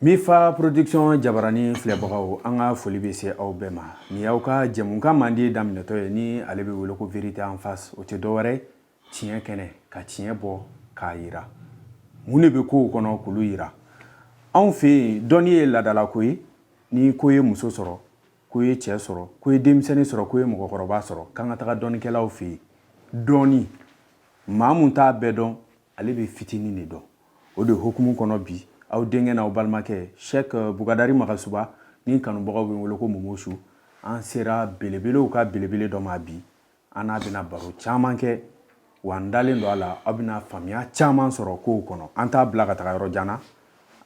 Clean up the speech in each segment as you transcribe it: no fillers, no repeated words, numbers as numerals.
Mifa Production jabarani filɛbagaw, an ka foli bɛ se aw bɛɛ ma. Nin y'aw ka jɛmukan mandi daminɛtɔ ye, ni ale bɛ wele ko Vérité en face. O tɛ dɔwɛrɛ, tiɲɛ kɛnɛ ka tiɲɛ bɔ k'a yira mun de bɛ kow kɔnɔ, k'olu yira. Anw fɛ yen, dɔnni ye laadalako ye. Ni ko ye muso sɔrɔ, ko ye cɛ sɔrɔ, ko ye denmisɛnnin sɔrɔ, ko ye mɔgɔkɔrɔba sɔrɔ, k'an ka taga dɔnnikɛlaw fɛ yen. Dɔnni, maa mun t'a bɛɛ dɔn, ale bɛ fitinin de dɔn. O de hukumu kɔnɔ bi, aw denkɛ n'aw balimakɛ Sɛk Bugadari Magasuba, ni kanubagaw bɛ wele ko Momosu, an sera belebelew ka belebele dɔ ma bi. An n'a bɛna baro caman kɛ, wa an dalen don a la, aw bɛna faamuya caman sɔrɔ kow kɔnɔ. An t'a bila ka taga yɔrɔ jan na,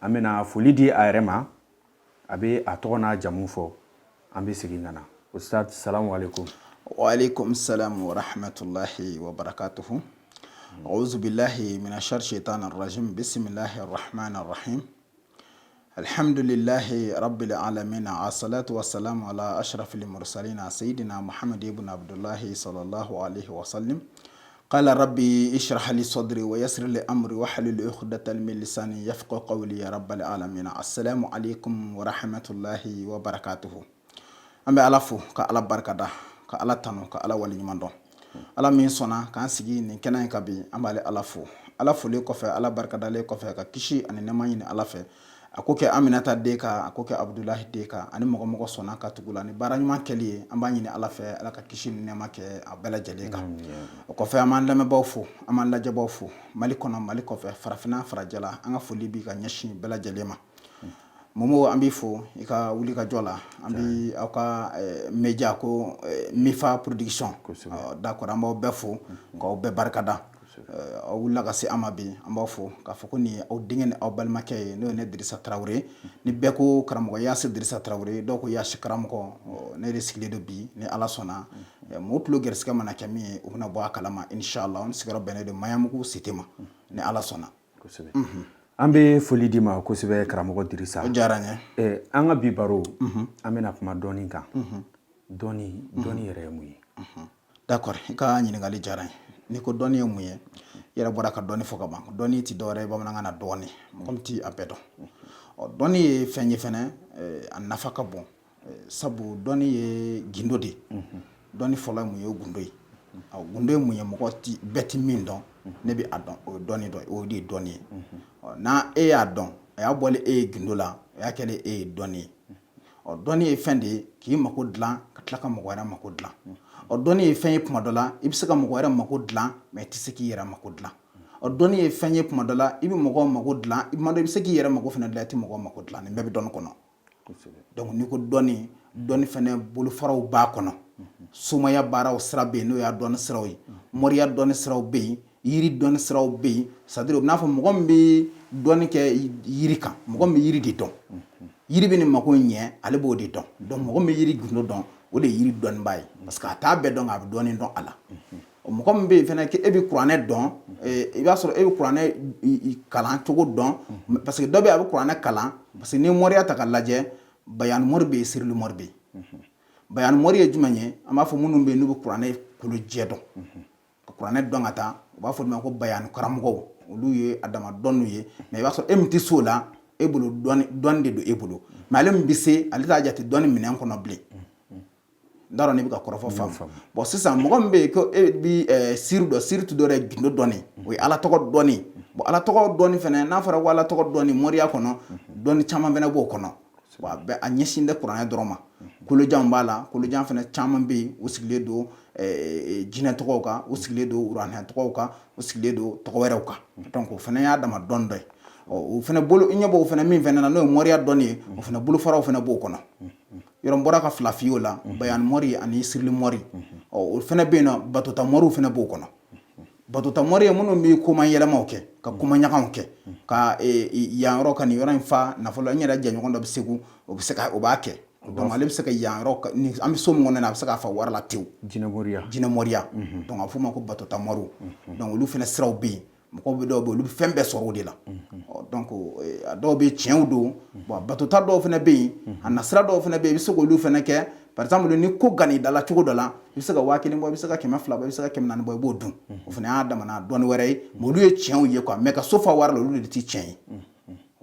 an bɛna foli di a yɛrɛ ma. A bɛ a tɔgɔ n'a jamu fɔ, an bɛ segin ka na. Ustad, salamu aleykum. Waaleykum salam wa rahmatulahi wa barakatuhu. Auzu billahi mina shari shaitani rajim. Bisimilahi rahmani rahim. Alhamdulillahi rabbil alamin. Assalatu wassalamu ala ashrafil mursalina sayyidina Muhammad ibn Abdullahi sallallahu alaihi wasallam. Qala rabbi ishrah li sadri wa yassir li amri wahlul uqdatan min lisani yafqahu qawli ya rabbal alamin. Assalamu alaikum wa rahmatullahi wa barakatuhu. An bɛ Ala fo, ka Ala barikada, ka Ala tanu, ka Ala waleɲuman dɔn. Ala min sɔnna k'an sigi nin kɛnɛ in kan bi, an b'ale Ala fo. Ala folen kɔfɛ, Ala barikadalen kɔfɛ, ka kisi ani nɛɛma ɲini Ala fɛ, a ko kɛ Aminata den kan, a ko kɛ Abudulahi den kan, ani mɔgɔ mɔgɔ sɔnna ka tugu la ni baara ɲuman kɛli ye. An b'a ɲini Ala fɛ, Ala ka kisi ni nɛɛma kɛ a bɛɛ lajɛlen kan. O kɔfɛ, an b'an lamɛnbaaw fo, an b'an lajɛbaaw fo, Mali kɔnɔ, Mali kɔfɛ, farafinna, farajɛla. An ka foli bi ka ɲɛsin bɛɛ lajɛlen ma. Momo, an b'i fo i ka wuli ka jɔ la. An bɛ aw ka média ko Mifa Production, d'accord, an b'aw bɛɛ fo k'aw bɛɛ barikada. Aw wulila ka se an ma bi, an b'aw fo k'a fɔ ko nin ye aw denkɛ ni aw balimakɛ ye, n'o ye ne Dirisa Tarawele. Ni bɛɛ ko karamɔgɔ Yasi Dirisa Tarawele, dɔw ko Yasi karamɔgɔ. Ne de sigilen don bi. Ni Ala sɔnna, mɔgɔw tulo gɛrɛsɛgɛ mana kɛ min ye, u bɛna bɔ a kalama inshallah. N sigiyɔrɔ bɛnnen don Maɲanbugu cité ma, ni Ala sɔnna. Kosɛbɛ, an bɛ foli d'i ma kosɛbɛ, karamɔgɔ Dirisa. O diyara n ye. An ka bi baro, an bɛna kuma dɔnni kan. Dɔnni, dɔnni yɛrɛ ye mun ye? D'accord, i ka ɲininkali diyara n ye. N'i ko dɔnni ye mun ye, i yɛrɛ bɔra ka dɔnni fɔ ka ban. Dɔnni tɛ dɔwɛrɛ ye bamanankan na, dɔɔni, mɔgɔ min tɛ a bɛɛ dɔn. Ɔ, dɔnni ye fɛn ye fɛnɛ, a nafa ka bon, sabu dɔnni ye gindo de ye. Dɔnni fɔlɔ ye mun ye? O gundo ye. Ɔ, gundo ye mun ye? Mɔgɔ ti bɛɛ ti min dɔn, ne bɛ a dɔn, o ye dɔnni dɔ ye, o de ye dɔnni ye. Ɔ, n'a e y'a dɔn, a y'a bɔlen e ye gindo la, o y'a kɛlen e ye dɔnni ye. Ɔ, dɔnni ye fɛn de ye k'i mako dilan, ka tila ka mɔgɔ wɛrɛ mako dilan. Ɔ, dɔnni ye fɛn ye, tuma dɔ la i bɛ se ka mɔgɔ wɛrɛ mako dilan, mais i tɛ se k'i yɛrɛ mako dilan. Ɔ, dɔnni ye fɛn ye, tuma dɔ la i bɛ mɔgɔw mako dilan, tuma dɔ i bɛ se k'i yɛrɛ mako fana dilan, i tɛ mɔgɔw mako dilan. Nin bɛɛ bɛ dɔnni kɔnɔ. Donc n'i ko dɔnni, dɔnni fana bolofaraw b'a kɔnɔ. Somaya baaraw sira bɛ yen, n'o y'a dɔnni siraw ye. Moriya dɔnni siraw bɛ yen, yiri dɔnni siraw bɛ yen. C'est à dire, o bɛ n'a fɔ mɔgɔ min bɛ dɔnni kɛ yiri kan, mɔgɔ min bɛ yiri de dɔn, yiri bɛ nin mako ɲɛ, ale b'o de dɔn. Donc mɔgɔ min bɛ yiri gundo dɔn, o de ye yiri dɔnnibaa ye, parce que a t'a bɛɛ dɔn, nka a bɛ dɔɔnin dɔn a la. Mɔgɔ min bɛ yen fana k'e bɛ kuranɛ dɔn, i b'a sɔrɔ e bɛ kuranɛ kalan cogo dɔn, parce que dɔ bɛ yen, a bɛ kuranɛ kalan. Parce que n'i ye moriya ta ka lajɛ, bayani mori bɛ yen, sirili mori bɛ yen. Bayani mori ye jumɛn ye? An b'a fɔ minnu bɛ yen n'u bɛ kuranɛ kolojɛ dɔn, ka kuranɛ dɔn ka taa, u b'a fɔ ma ko bayani karamɔgɔw. Olu ye a dama dɔnniw ye, mais i b'a sɔrɔ e min tɛ se o la, e bolo dɔnni de don e bolo, mais ale min bɛ se, ale t'a jate dɔnni minɛn kɔnɔ bilen. N t'a dɔn n'i bɛ ka kɔrɔfɔ faamu. Bon, sisan mɔgɔ min bɛ yen ko e bɛ siri dɔn, siri tɛ dɔwɛrɛ ye gundo dɔnni, o ye Ala tɔgɔ dɔnni. Bon, Ala tɔgɔ dɔnni fana, n'a fɔra ko Ala tɔgɔ dɔnni, moriya kɔnɔ dɔnni caman fana b'o kɔnɔ. Bon, a bɛɛ a ɲɛsin tɛ kuranɛ dɔrɔn ma. Kolojanw b'a la, kolojan fana caman bɛ yen, u sigilen don jinɛ tɔgɔw kan, u sigilen don uranɛ tɔgɔw kan, u sigilen don tɔgɔ wɛrɛw kan. Donc o fana y'a dama dɔnni dɔ ye. Ɔ, o fana bolo, i ɲɛ b'o fana min fana na, n'o ye moriya dɔnni ye, o fana bolofaraw fana b'o kɔnɔ. Yɔrɔ n bɔra ka fila f'i ye o la, bayani mori ani sirili mori. Ɔ, o fana bɛ yen nɔ, batota moriw fana b'o kɔnɔ. Batota mori ye minnu bɛ koma yɛlɛmaw kɛ, ka koma ɲagaw kɛ, ka yan yɔrɔ, ka nin yɔrɔ in fa nafolo. N yɛrɛ jɛɲɔgɔn dɔ bɛ Segu, o bɛ se ka o b'a kɛ. Donc ale bɛ se ka yan yɔrɔ, ni an bɛ so min kɔnɔ, a bɛ se k'a fa wari la tewu. Jinɛmoriya. Jinɛmoriya. Donc a bɛ f'o ma ko batota moriw. Donc olu fana siraw bɛ yen. Mɔgɔw bɛ, dɔw bɛ yen, olu bɛ fɛn bɛɛ sɔrɔ o de la. Donc a dɔw bɛ tiɲɛw don. Bon, batota dɔw fana bɛ yen, a nasira dɔw fana bɛ yen, i bɛ se k'olu fana kɛ. Par exemple, ni ko gan'i da la cogo dɔ la, i bɛ se ka 1000 bɔ, i bɛ se ka 200 bɔ, i bɛ se ka 400 bɔ, i b'o dun. O fana y'a damana dɔnni wɛrɛ ye, mais olu ye tiɲɛw ye quoi. Mais ka so fa wari la, olu de tɛ tiɲɛ ye.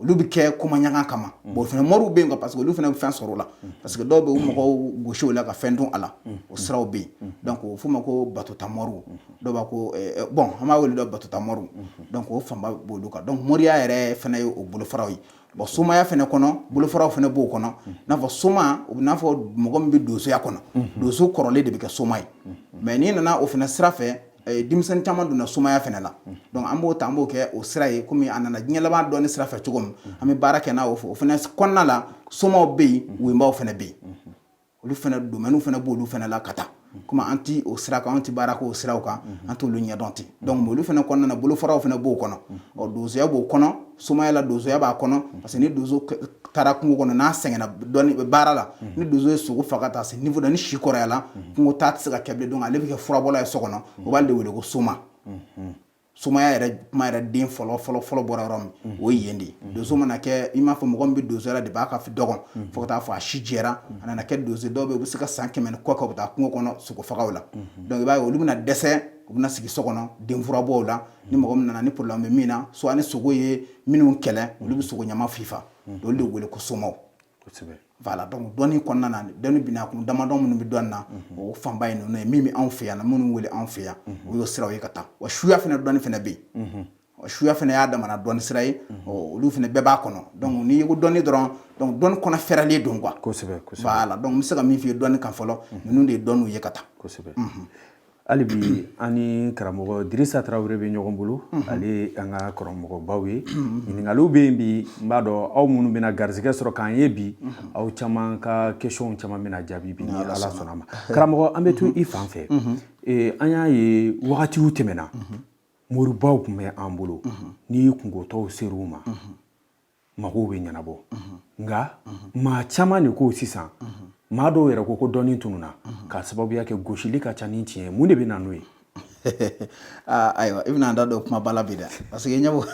Olu bɛ kɛ komaɲagan kama. Bon, o fana moriw bɛ yen parce que olu fana bɛ fɛn sɔrɔ o la, parce que dɔw bɛ u mɔgɔw gosi o la ka fɛn dun a la, o siraw bɛ yen. Donc o f'o ma ko batota moriw. Dɔw b'a ko, bon, an b'a wele dɔ batota moriw. Donc o fanba b'olu kan. Donc moriya yɛrɛ fana ye o bolofaraw ye. Bon, somaya fana kɔnɔ, bolofaraw fana b'o kɔnɔ. N'a fɔ soma, o bɛ n'a fɔ mɔgɔ min bɛ donsoya kɔnɔ, donso kɔrɔlen de bɛ kɛ soma ye. Mais n'i nana o fana sira fɛ, denmisɛnnin caman donna somaya fana la. Donc an b'o ta, an b'o kɛ o sira ye. Komi a nana diɲɛ laban dɔɔni sira fɛ cogo min, an bɛ baara kɛ n'a o o fana kɔnɔna la. Somaw bɛ yen, wenbaw fana bɛ yen, olu fana domaine fana b'olu fana la ka taa. Komi an ti o sira kan, an ti baara kɛ o siraw kan, an t'olu ɲɛdɔn ten. Donc olu fana kɔnɔna na, bolofaraw fana b'o kɔnɔ. Ɔ, donsoya b'o kɔnɔ, somaya la donsoya b'a kɔnɔ, parce que ni donso taara kungo kɔnɔ, n'a sɛgɛnna dɔɔni baara la, ni donso ye sogo faga ka taa se niveau dɔ, ni si kɔrɔyala, kungo taa tɛ se ka kɛ bilen. Donc ale bɛ kɛ furabɔla ye so kɔnɔ, o b'ale de wele ko soma. Somaya yɛrɛ kuma yɛrɛ den fɔlɔ fɔlɔ fɔlɔ bɔra yɔrɔ min, o ye yen de ye. Donso mana kɛ, i m'a fɔ mɔgɔ min bɛ donsoya la, de b'a ka dɔgɔn fo ka taa fɔ a si jɛra, a nana kɛ donso. Dɔw bɛ yen, u bɛ se ka san 100 ni kɔ kɛ, u bɛ taa kungo kɔnɔ sogo fagaw la. Donc i b'a ye, olu bɛna dɛsɛ, u bɛna sigi so kɔnɔ denfurabɔw la. Ni mɔgɔ min nana ni problème bɛ min na, soit ni sogo ye minnu kɛlɛ, olu bɛ sogo ɲama fifa, olu de wele ko somaw. Voilà. Donc dɔnni kɔnɔna na, dɔnni binakun damadɔ minnu bɛ dɔnni na, o fanba ye ninnu ye. Min bɛ anw fɛ yan, minnu wele anw fɛ yan, o y'o siraw ye ka taa. Wa suya fana dɔnni fana bɛ yen, suya fana y'a damana dɔnni sira ye, olu fana bɛɛ b'a kɔnɔ. Donc n'i ko dɔnni dɔrɔn, donc dɔnni kɔnɔ fɛrɛlen don quoi. Kosɛbɛ kosɛbɛ. Voilà. Donc n bɛ se ka min f'i ye dɔnni kan fɔlɔ, ninnu de ye dɔnniw ye ka taa. Kosɛbɛ. Hali bi, an ni karamɔgɔ Dirisa Tarawele bɛ ɲɔgɔn bolo, ale ye an ka karamɔgɔbaw ye. Ɲininkaliw bɛ yen bi, n b'a dɔn aw minnu bɛna garisɛgɛ sɔrɔ k'an ye bi, aw caman ka questions caman bɛna jaabi bi ni Ala sɔnna a ma. Karamɔgɔ, an bɛ to i fan fɛ. An y'a ye wagatiw tɛmɛna, moribaw tun bɛ an bolo, ni kungotɔw ser'u ma, magow bɛ ɲɛnabɔ. Nka maa caman de ko sisan, maa dɔw yɛrɛ ko ko dɔnni tununna k'a sababuya kɛ gosili ka ca ni tiɲɛ ye. Mun de bɛ na n'o ye? Ayiwa, i bɛna n da don kumaba la bi dɛ, parce que ɲɛ b'o.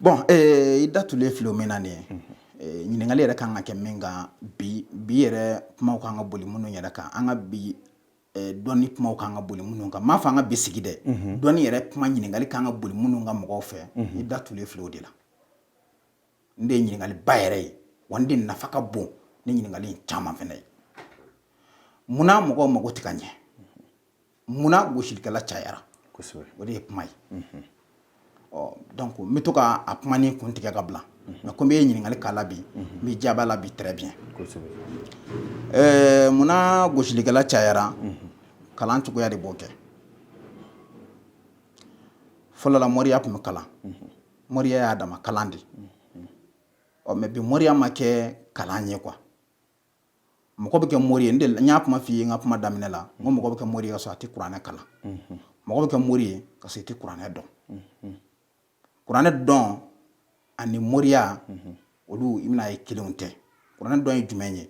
Bon, i da tulen filɛ o min na nin ye, ɲininkali yɛrɛ kan ka kɛ min kan bi, bi yɛrɛ kumaw kan ka boli minnu yɛrɛ kan, an ka bi dɔnni kumaw kan ka boli minnu kan, n m'a fɔ an ka bi sigi dɛ, dɔnni yɛrɛ kuma ɲininkali kan ka boli minnu kan mɔgɔw fɛ, i da tulen filɛ o de la. N de ye ɲininkaliba yɛrɛ ye wa, n de nafa ka bon ni ɲininkali in caman fɛnɛ ye. Munna mɔgɔw mago tɛ ka ɲɛ? Munna gosilikɛla cayara? O de ye kuma ye. Ɔ, donc n bɛ to ka a kuma ni kun tigɛ ka bila, mais komi e ye ɲininkali k'a la bi, n bɛ jaabi a la bi très bien. Munna gosilikɛla cayara? Kalan cogoya de b'o kɛ. Fɔlɔ la, moriya tun bɛ kalan, moriya y'a dama kalan de. Ɔ, mais bi moriya ma kɛ kalan ye quoi. Mɔgɔ bɛ kɛ mori ye, n delila n y'a kuma f'i ye n ka kuma daminɛ la, n ko mɔgɔ bɛ kɛ mori ye ka sɔrɔ a tɛ kuranɛ kalan, mɔgɔ bɛ kɛ mori ye ka sɔrɔ i tɛ kuranɛ dɔn. Kuranɛ dɔn ani moriya, olu i bɛna ye kelenw tɛ. Kuranɛ dɔn ye jumɛn ye?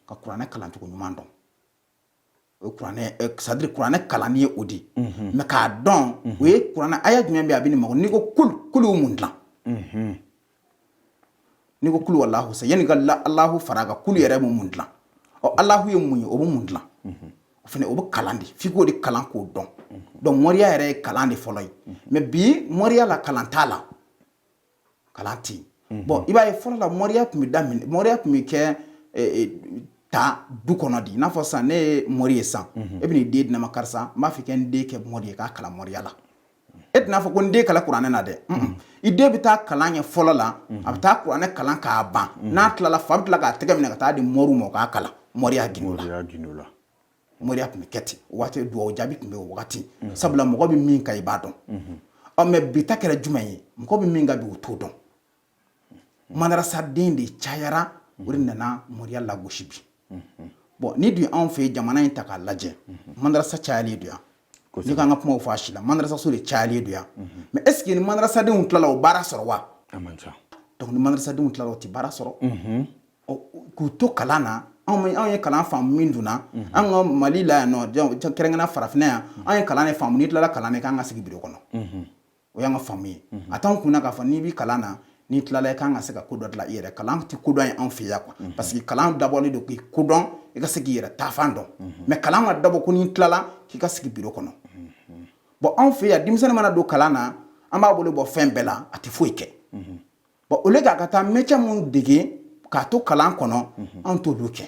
Ka kuranɛ kalancogo ɲuman dɔn, o ye kuranɛ, c'est à dire kuranɛ kalanni ye o de ye. Mais k'a dɔn, o ye kuranɛ aya jumɛn bɛ yen a bɛ nin mago. N'i ko kul, kul ye mun dilan? N'i ko kulu alahu sa, yanni ka alahu fara a kan, kulu yɛrɛ bɛ mun dilan? Ɔ, alahu ye mun ye? O bɛ mun dilan? O fana, o bɛ kalan de, f'i k'o de kalan k'o dɔn. Donc moriya yɛrɛ ye kalan de fɔlɔ ye. Mais bi moriya la, kalan t'a la, kalan tɛ yen. Bon, i b'a ye, fɔlɔ la, moriya tun bɛ daminɛ, moriya tun bɛ kɛ ta du kɔnɔ de. I n'a fɔ sisan, ne ye mori ye sisan, e bɛ n'i den di ne ma: karisa, n b'a fɛ kɛ n den kɛ mori ye, k'a kalan moriya la. E tɛna fɔ ko n den kalan kuranɛ na dɛ. I den bɛ taa kalan kɛ fɔlɔ la, a bɛ taa kuranɛ kalan k'a ban. N'a tilala, fa bɛ tila k'a tɛgɛ minɛ ka taa di moriw ma, u k'a kalan moriya gindo la. Moriya gindo la. Moriya tun bɛ kɛ ten o waati, duwawu jaabi tun bɛ o waati, sabula mɔgɔ bɛ min kan, i b'a dɔn. Ɔ, mais bi ta kɛra jumɛn ye? Mɔgɔ bɛ min kan bi, o t'o dɔn. Madarasaden de cayara, o de nana moriya lagosi bi. Bon, ni dun anw fɛ yen, jamana in ta k'a lajɛ, madarasa cayalen don yan. N'i ko an ka kumaw fɔ a si la, madarasaso de cayalen don yan. Mais est ce que ni madarasadenw tilala, o baara sɔrɔ wa? A man ca. Donc ni madarasadenw tilala, o tɛ baara sɔrɔ. Ɔ, k'u to kalan na, anw ye kalan faamu min donna an ka Mali la yan nɔ, kɛrɛnkɛrɛnnenya farafinna yan, an ye kalan de faamu: n'i tilala kalan na, i kan ka sigi biro kɔnɔ. O y'an ka faamu ye. A t'anw kunna k'a fɔ n'i bɛ kalan na, n'i tilala, i kan ka se ka ko dɔ dilan i yɛrɛ. Kalan tɛ kodɔn ye anw fɛ yan quoi, parce que kalan dabɔlen don k'i kodɔn, i ka se k'i yɛrɛ taafan dɔn. Mais kalan ka dabɔ ko n'i tilala k'i ka sigi biro kɔnɔ. Bon, anw fɛ yan, denmisɛnnin mana don kalan na, an b'a bolo bɔ fɛn bɛɛ la, a tɛ foyi kɛ. Bon, au lieu k'a ka taa métier mun dege k'a to kalan kɔnɔ, anw t'olu kɛ.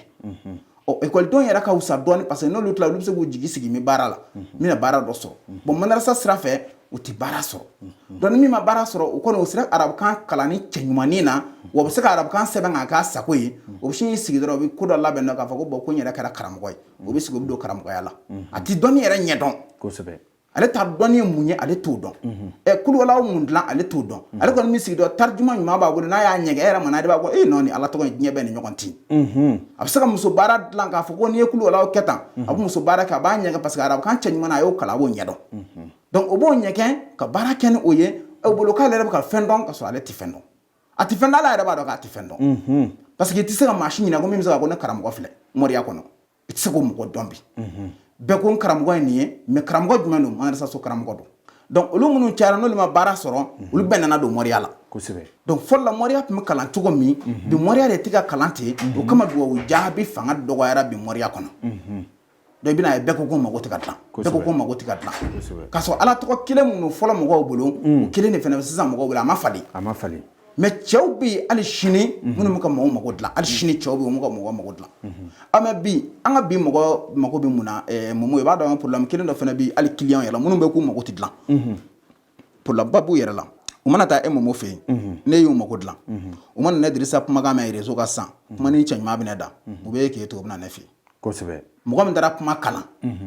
Ɔ, ekɔlidenw yɛrɛ ka wusa dɔɔni, parce que n'olu tilala, olu bɛ se k'u jigi sigi min baara la, n bɛna baara dɔ sɔrɔ. Bon, madarasa sira fɛ, u tɛ baara sɔrɔ. Donc ni min ma baara sɔrɔ, o kɔni o sera arabukan kalanni cɛɲumannin na, wa o bɛ se ka arabukan sɛbɛn k'a k'a sago ye. O bɛ sin k'i sigi dɔrɔn, o bɛ ko dɔ labɛn k'a fɔ ko bon, ko n yɛrɛ kɛra karamɔgɔ ye. O bɛ sigi, o bɛ don karamɔgɔya la, a ti dɔnni yɛrɛ ɲɛdɔn. Ale t'a dɔnni ye mun ye, ale t'o dɔn. Ɛ, kuluwalaw mun dilan, ale t'o dɔn. Ale kɔni min sigi dɔn, tarijuma ɲuman b'a bolo, n'a y'a ɲɛgɛn, e yɛrɛ mana, de b'a fɔ e nɔ ni Ala tɔgɔ ye, diɲɛ bɛɛ ni ɲɔgɔn ten. A bɛ se ka muso baara dilan k'a fɔ ko n'i ye kuluwalaw kɛ tan, a bɛ muso baara kɛ, a b'a ɲɛgɛn, parce que arabukan cɛ ɲuman na, a y'o kalan, a b'o ɲɛdɔn. Donc o b'o ɲɛgɛn ka baara kɛ ni o ye. O bolo k'ale yɛrɛ bɛ ka fɛn dɔn, ka sɔrɔ ale tɛ fɛn dɔn. A tɛ fɛn dɔn, ala yɛrɛ b'a dɔn k'a tɛ fɛn dɔn, parce que i tɛ se ka maa si ɲininka ko min bɛ se ka ko ne karamɔgɔ filɛ moriya kɔnɔ. I tɛ se k'o mɔgɔ dɔn bi. Bɛɛ ko n karamɔgɔ ye nin ye, mais karamɔgɔ jumɛn don? Madarasa so karamɔgɔ don. Donc olu minnu cayara, n'olu ma baara sɔrɔ, olu bɛɛ nana don moriya la. Donc fɔlɔ la, moriya tun bɛ kalan cogo min, bi moriya de tɛ ka kalan ten. O kama duwawu jaabi fanga dɔgɔyara bi moriya kɔnɔ. Donc i bɛna ye, bɛɛ ko ko mago tɛ ka dilan, bɛɛ ko ko mago tɛ ka dilan, k'a sɔrɔ Ala tɔgɔ kelen minnu fɔlɔ mɔgɔw bolo, o kelen de fana bɛ sisan mɔgɔw bolo, a ma falen. A ma falen. Mais cɛw bɛ yen hali sini minnu bɛ ka mɔgɔw mago dilan. Hali sini cɛw bɛ yen, u bɛ ka mɔgɔw mago dilan. Ah, mais bi, an ka bi mɔgɔ mago bɛ mun na? Momo, i b'a dɔn, problème kelen dɔ fana bɛ hali client yɛrɛ la, minnu bɛ k'u mago tɛ dilan, problème ba b'u yɛrɛ la. U mana taa e Momo fɛ yen, ne y'u mago dilan, u mana ne Dirisa kumakan mɛn réseau kan sisan, kuma ni cɛ ɲuman bɛ ne da, u bɛ k'e to, u bɛ na ne fɛ yen. Mɔgɔ min taara kuma kalan